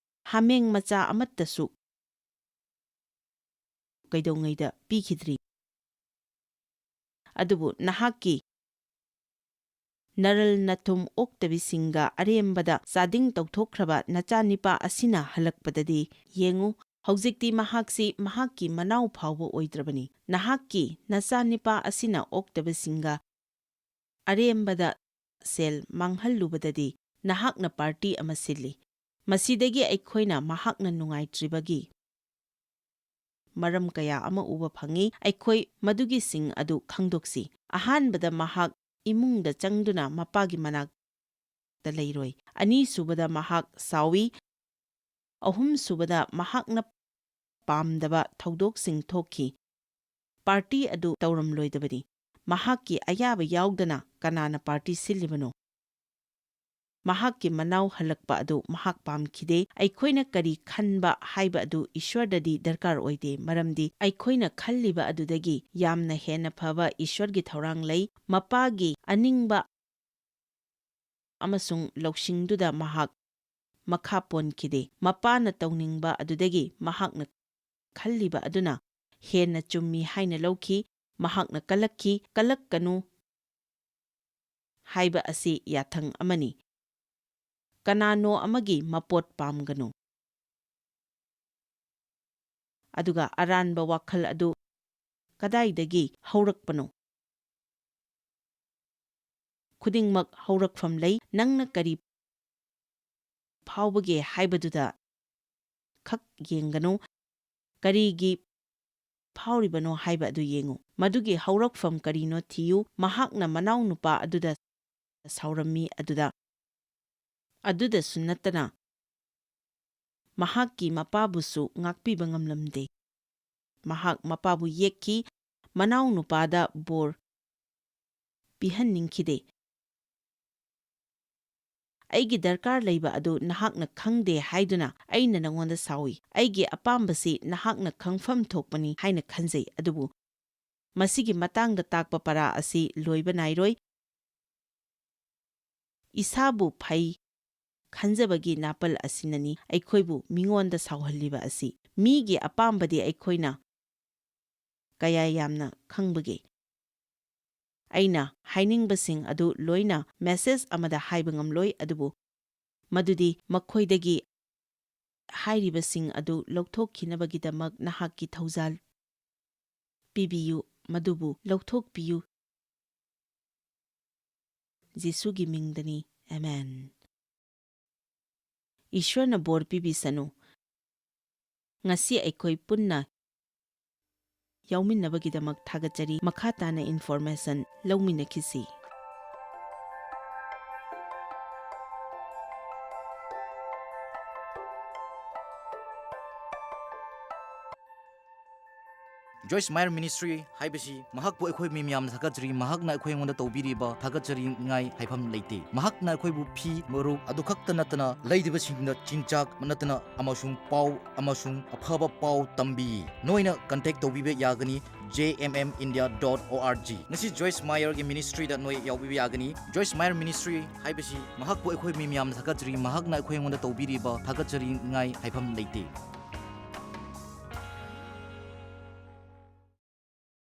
ꯍꯥꯃꯦꯡ ꯃꯆꯥ ꯑꯃꯠꯇꯁꯨ ꯀꯩꯗꯧꯉꯩꯗ ꯄꯤꯈꯤꯗ꯭ꯔꯤ꯫ ꯑꯗꯨꯕꯨ ꯅꯍꯥꯛꯀꯤ ꯅꯔꯜ ꯅꯊꯨꯝ ꯑꯣꯛꯇꯕꯤꯁꯤꯡꯒ ꯑꯔꯦꯝꯕꯗ ꯆꯥꯗꯤꯡ ꯇꯧꯊꯣꯛꯈ꯭ꯔꯕ ꯅꯆꯥꯅꯤꯄꯥ ꯑꯁꯤꯅ ꯍꯜꯂꯛꯄꯗꯗꯤ, ꯌꯦꯡꯉꯨ, ꯍꯧꯖꯤꯛꯇꯤ ꯃꯍꯥꯛꯁꯤ ꯃꯍꯥꯛꯀꯤ ꯃꯅꯥꯎ ꯐꯥꯎꯕ ꯑꯣꯏꯗ꯭ꯔꯕꯅꯤ꯫ ꯅꯍꯥꯛꯀꯤ ꯅꯆꯥꯅꯤꯄꯥ ꯑꯁꯤꯅ ꯑꯣꯛꯇꯕꯁꯤꯡꯒ ꯑꯔꯦꯝꯕꯗ ꯁꯦꯜ ꯃꯥꯡꯍꯜꯂꯨꯕꯗꯗꯤ ꯅꯍꯥꯛꯅ ꯄꯥꯔꯇꯤ ꯑꯃ ꯁꯤꯜꯂꯤ꯫ ꯃꯁꯤꯗꯒꯤ ꯑꯩꯈꯣꯏꯅ ꯃꯍꯥꯛꯅ ꯅꯨꯡꯉꯥꯏꯇ꯭ꯔꯤꯕꯒꯤ ꯃꯔꯝ ꯀꯌꯥ ꯑꯃ ꯎꯕ ꯐꯪꯏ꯫ ꯑꯩꯈꯣꯏ ꯃꯗꯨꯒꯤꯁꯤꯡ ꯑꯗꯨ ꯈꯪꯗꯣꯛꯁꯤ꯫ ꯑꯍꯥꯟꯕꯗ, ꯃꯍꯥꯛ ꯏꯃꯨꯡꯗ ꯆꯪꯗꯨꯅ ꯃꯄꯥꯒꯤ ꯃꯅꯥꯛꯇ ꯂꯩꯔꯣꯏ꯫ ꯑꯅꯤꯁꯨꯕꯗ, ꯃꯍꯥꯛ ꯁꯥꯎꯏ꯫ ꯑꯍꯨꯝꯁꯨꯕꯗ, ꯃꯍꯥꯛꯅ ꯄꯥꯝꯗꯕ ꯊꯧꯗꯣꯛꯁꯤꯡ ꯊꯣꯛꯈꯤ꯫ ꯄꯥꯔꯇꯤ ꯑꯗꯨ ꯇꯧꯔꯝꯂꯣꯏꯗꯕꯅꯤ꯫ ꯃꯍꯥꯛꯀꯤ ꯑꯌꯥꯕ ꯌꯥꯎꯗꯅ ꯀꯅꯥꯅ ꯄꯥꯔꯇꯤ ꯁꯤꯜꯂꯤꯕꯅꯣ? ꯃꯍꯥꯛꯀꯤ ꯃꯅꯥꯎ ꯍꯜꯂꯛꯄ ꯑꯗꯨ ꯃꯍꯥꯛ ꯄꯥꯝꯈꯤꯗꯦ꯫ ꯑꯩꯈꯣꯏꯅ ꯀꯔꯤ ꯈꯟꯕ ꯍꯥꯏꯕ ꯑꯗꯨ ꯏꯁ꯭ꯋꯔꯗꯗꯤ ꯗꯔꯀꯥꯔ ꯑꯣꯏꯗꯦ, ꯃꯔꯝꯗꯤ ꯑꯩꯈꯣꯏꯅ ꯈꯜꯂꯤꯕ ꯑꯗꯨꯗꯒꯤ ꯌꯥꯝꯅ ꯍꯦꯟꯅ ꯐꯕ ꯏꯁ꯭ꯋꯔꯒꯤ ꯊꯧꯔꯥꯡ ꯂꯩ꯫ ꯃꯄꯥꯒꯤ ꯑꯅꯤꯡꯕ ꯑꯃꯁꯨꯡ ꯂꯧꯁꯤꯡꯗꯨꯗ ꯃꯍꯥꯛ ꯃꯈꯥ ꯄꯣꯟꯈꯤꯗꯦ꯫ ꯃꯄꯥꯅ ꯇꯧꯅꯤꯡꯕ ꯑꯗꯨꯗꯒꯤ ꯃꯍꯥꯛꯅ ꯈꯜꯂꯤꯕ ꯑꯗꯨꯅ ꯍꯦꯟꯅ ꯆꯨꯝꯃꯤ ꯍꯥꯏꯅ ꯂꯧꯈꯤ꯫ ꯃꯍꯥꯛꯅ ꯀꯜꯂꯛꯈꯤ, "ꯀꯜꯂꯛꯀꯅꯨ ꯍꯥꯏꯕ ꯑꯁꯤ ꯌꯥꯊꯪ ꯑꯃꯅꯤ꯫ ꯀꯅꯥꯅꯣ ꯑꯃꯒꯤ ꯃꯄꯣꯠ ꯄꯥꯝꯒꯅꯨ"꯫ ꯑꯗꯨꯒ ꯑꯔꯥꯟꯕ ꯋꯥꯈꯜ ꯑꯗꯨ ꯀꯗꯥꯏꯗꯒꯤ ꯍꯧꯔꯛꯄꯅꯣ? ꯈꯨꯗꯤꯡꯃꯛ ꯍꯧꯔꯛꯐꯝ ꯂꯩ꯫ ꯅꯪꯅ ꯀꯔꯤ ꯐꯥꯎꯕꯒꯦ ꯍꯥꯏꯕꯗꯨꯗ ꯈꯛ ꯌꯦꯡꯒꯅꯨ꯫ ꯀꯔꯤꯒꯤ ꯐꯥꯎꯔꯤꯕꯅꯣ ꯍꯥꯏꯕ ꯑꯗꯨ ꯌꯦꯡꯉꯨ꯫ ꯃꯗꯨꯒꯤ ꯍꯧꯔꯛꯐꯝ ꯀꯔꯤꯅꯣ ꯊꯤꯌꯨ꯫ ꯃꯍꯥꯛꯅ ꯃꯅꯥꯎꯅꯨꯄꯥ ꯑꯗꯨꯗ ꯁꯥꯎꯔꯝꯃꯤ ꯑꯗꯨꯗ꯫ ꯑꯗꯨꯗꯁꯨ ꯅꯠꯇꯅ, ꯃꯍꯥꯛꯀꯤ ꯃꯄꯥꯕꯨꯁꯨ ꯉꯥꯛꯄꯤꯕ ꯉꯝꯂꯝꯗꯦ꯫ ꯃꯍꯥꯛ ꯃꯄꯥꯕꯨ ꯌꯦꯛꯈꯤ, ꯃꯅꯥꯎꯅꯨꯄꯥꯗ ꯕꯣꯔ ꯄꯤꯍꯟꯅꯤꯡꯈꯤꯗꯦ꯫ ꯑꯩꯒꯤ ꯗꯔꯀꯥꯔ ꯂꯩꯕ ꯑꯗꯨ ꯅꯍꯥꯛꯅ ꯈꯪꯗꯦ ꯍꯥꯏꯗꯨꯅ ꯑꯩꯅ ꯅꯉꯣꯟꯗ ꯁꯥꯎꯏ꯫ ꯑꯩꯒꯤ ꯑꯄꯥꯝꯕꯁꯤ ꯅꯍꯥꯛꯅ ꯈꯪꯐꯝ ꯊꯣꯛꯄꯅꯤ ꯍꯥꯏꯅ ꯈꯟꯖꯩ, ꯑꯗꯨꯕꯨ ꯃꯁꯤꯒꯤ ꯃꯇꯥꯡꯗ ꯇꯥꯛꯄ ꯄꯔꯥ ꯑꯁꯤ ꯂꯣꯏꯕ ꯅꯥꯏꯔꯣꯏ꯫ ꯏꯁꯥꯕꯨ ꯐꯩ ꯈꯟꯖꯕꯒꯤ ꯅꯥꯄꯜ ꯑꯁꯤꯅꯅꯤ ꯑꯩꯈꯣꯏꯕꯨ ꯃꯤꯉꯣꯟꯗ ꯁꯥꯎꯍꯜꯂꯤꯕ ꯑꯁꯤ꯫ ꯃꯤꯒꯤ ꯑꯄꯥꯝꯕꯗꯤ ꯑꯩꯈꯣꯏꯅ ꯀꯌꯥ ꯌꯥꯝꯅ ꯈꯪꯕꯒꯦ? ꯑꯩꯅ ꯍꯥꯏꯅꯤꯡꯕꯁꯤꯡ ꯑꯗꯨ ꯂꯣꯏꯅ ꯃꯦꯁꯦꯖ ꯑꯃꯗ ꯍꯥꯏꯕ ꯉꯝꯂꯣꯏ, ꯑꯗꯨꯕꯨ ꯃꯗꯨꯗꯤ ꯃꯈꯣꯏꯗꯒꯤ ꯍꯥꯏꯔꯤꯕꯁꯤꯡ ꯑꯗꯨ ꯂꯧꯊꯣꯛꯈꯤꯅꯕꯒꯤꯗꯃꯛ ꯅꯍꯥꯛꯀꯤ ꯊꯧꯖꯥꯜ ꯄꯤꯕꯤꯌꯨ, ꯃꯗꯨꯕꯨ ꯂꯧꯊꯣꯛꯄꯤꯌꯨ꯫ ꯖꯤꯁꯨꯒꯤ ꯃꯤꯡꯗꯅꯤ꯫ ꯑꯃꯦꯟ꯫ ꯏꯁ꯭ꯋꯔꯅ ꯕꯣꯔ ꯄꯤꯕꯤꯁꯅꯨ꯫ ꯉꯁꯤ ꯑꯩꯈꯣꯏ ꯄꯨꯟꯅ ꯌꯥꯎꯃꯤꯟꯅꯕꯒꯤꯗꯃꯛ ꯊꯥꯒꯠꯆꯔꯤ꯫ ꯃꯈꯥ ꯇꯥꯅ ꯏꯟꯐꯣꯔꯃꯦꯁꯟ ꯂꯧꯃꯤꯟꯅꯈꯤꯁꯤ꯫ ꯖꯣꯏꯁ ꯃꯥꯌꯔ ꯃꯤꯅꯤꯁꯇ꯭ꯔꯤ ꯍꯥꯏꯕꯁꯤ ꯃꯍꯥꯛꯄꯨ ꯑꯩꯈꯣꯏ ꯃꯤ ꯃꯌꯥꯝꯅ ꯊꯥꯒꯠꯆꯔꯤ꯫ ꯃꯍꯥꯛꯅ ꯑꯩꯈꯣꯏ ꯑꯩꯉꯣꯟꯗ ꯇꯧꯕꯤꯔꯤꯕ ꯊꯥꯒꯠꯆꯔꯤꯉꯥꯏ ꯍꯥꯏꯐꯝ ꯂꯩꯇꯦ꯫ ꯃꯍꯥꯛꯅ ꯑꯩꯈꯣꯏꯕꯨ ꯐꯤ, ꯃꯔꯨꯞ ꯑꯗꯨ ꯈꯛꯇ ꯅꯠꯇꯅ ꯂꯩꯔꯤꯕꯁꯤꯡꯗ ꯆꯤꯟꯖꯥꯛ ꯅꯠꯇꯅ ꯑꯃꯁꯨꯡ ꯄꯥꯎ ꯑꯃꯁꯨꯡ ꯑꯐꯕ ꯄꯥꯎ ꯇꯝꯕꯤ꯫ ꯅꯣꯏꯅ ꯀꯟꯇꯦꯛ ꯇꯧꯕꯤꯕ ꯌꯥꯒꯅꯤ j m m india dot o r g꯫ ꯉꯁꯤ ꯖꯣꯏꯁ ꯃꯥꯌꯔꯒꯤ ꯃꯤꯅꯤꯁꯇ꯭ꯔꯤꯗ ꯅꯣꯏ ꯌꯥꯎꯕꯤꯕ ꯌꯥꯒꯅꯤ꯫ ꯖꯣꯏꯁ ꯃꯥꯌꯔ ꯃꯤꯅꯤꯁꯇ꯭ꯔꯤ ꯍꯥꯏꯕꯁꯤ ꯃꯍꯥꯛꯄꯨ ꯑꯩꯈꯣꯏ ꯃꯤ ꯃꯌꯥꯝꯅ ꯊꯥꯒꯠꯆꯔꯤ꯫ ꯃꯍꯥꯛꯅ ꯑꯩꯈꯣꯏ ꯑꯩꯉꯣꯟꯗ ꯇꯧꯕꯤꯔꯤꯕ ꯊꯥꯒꯠꯆꯔꯤꯉꯥꯏ ꯍꯥꯏꯐꯝ ꯂꯩꯇꯦ꯫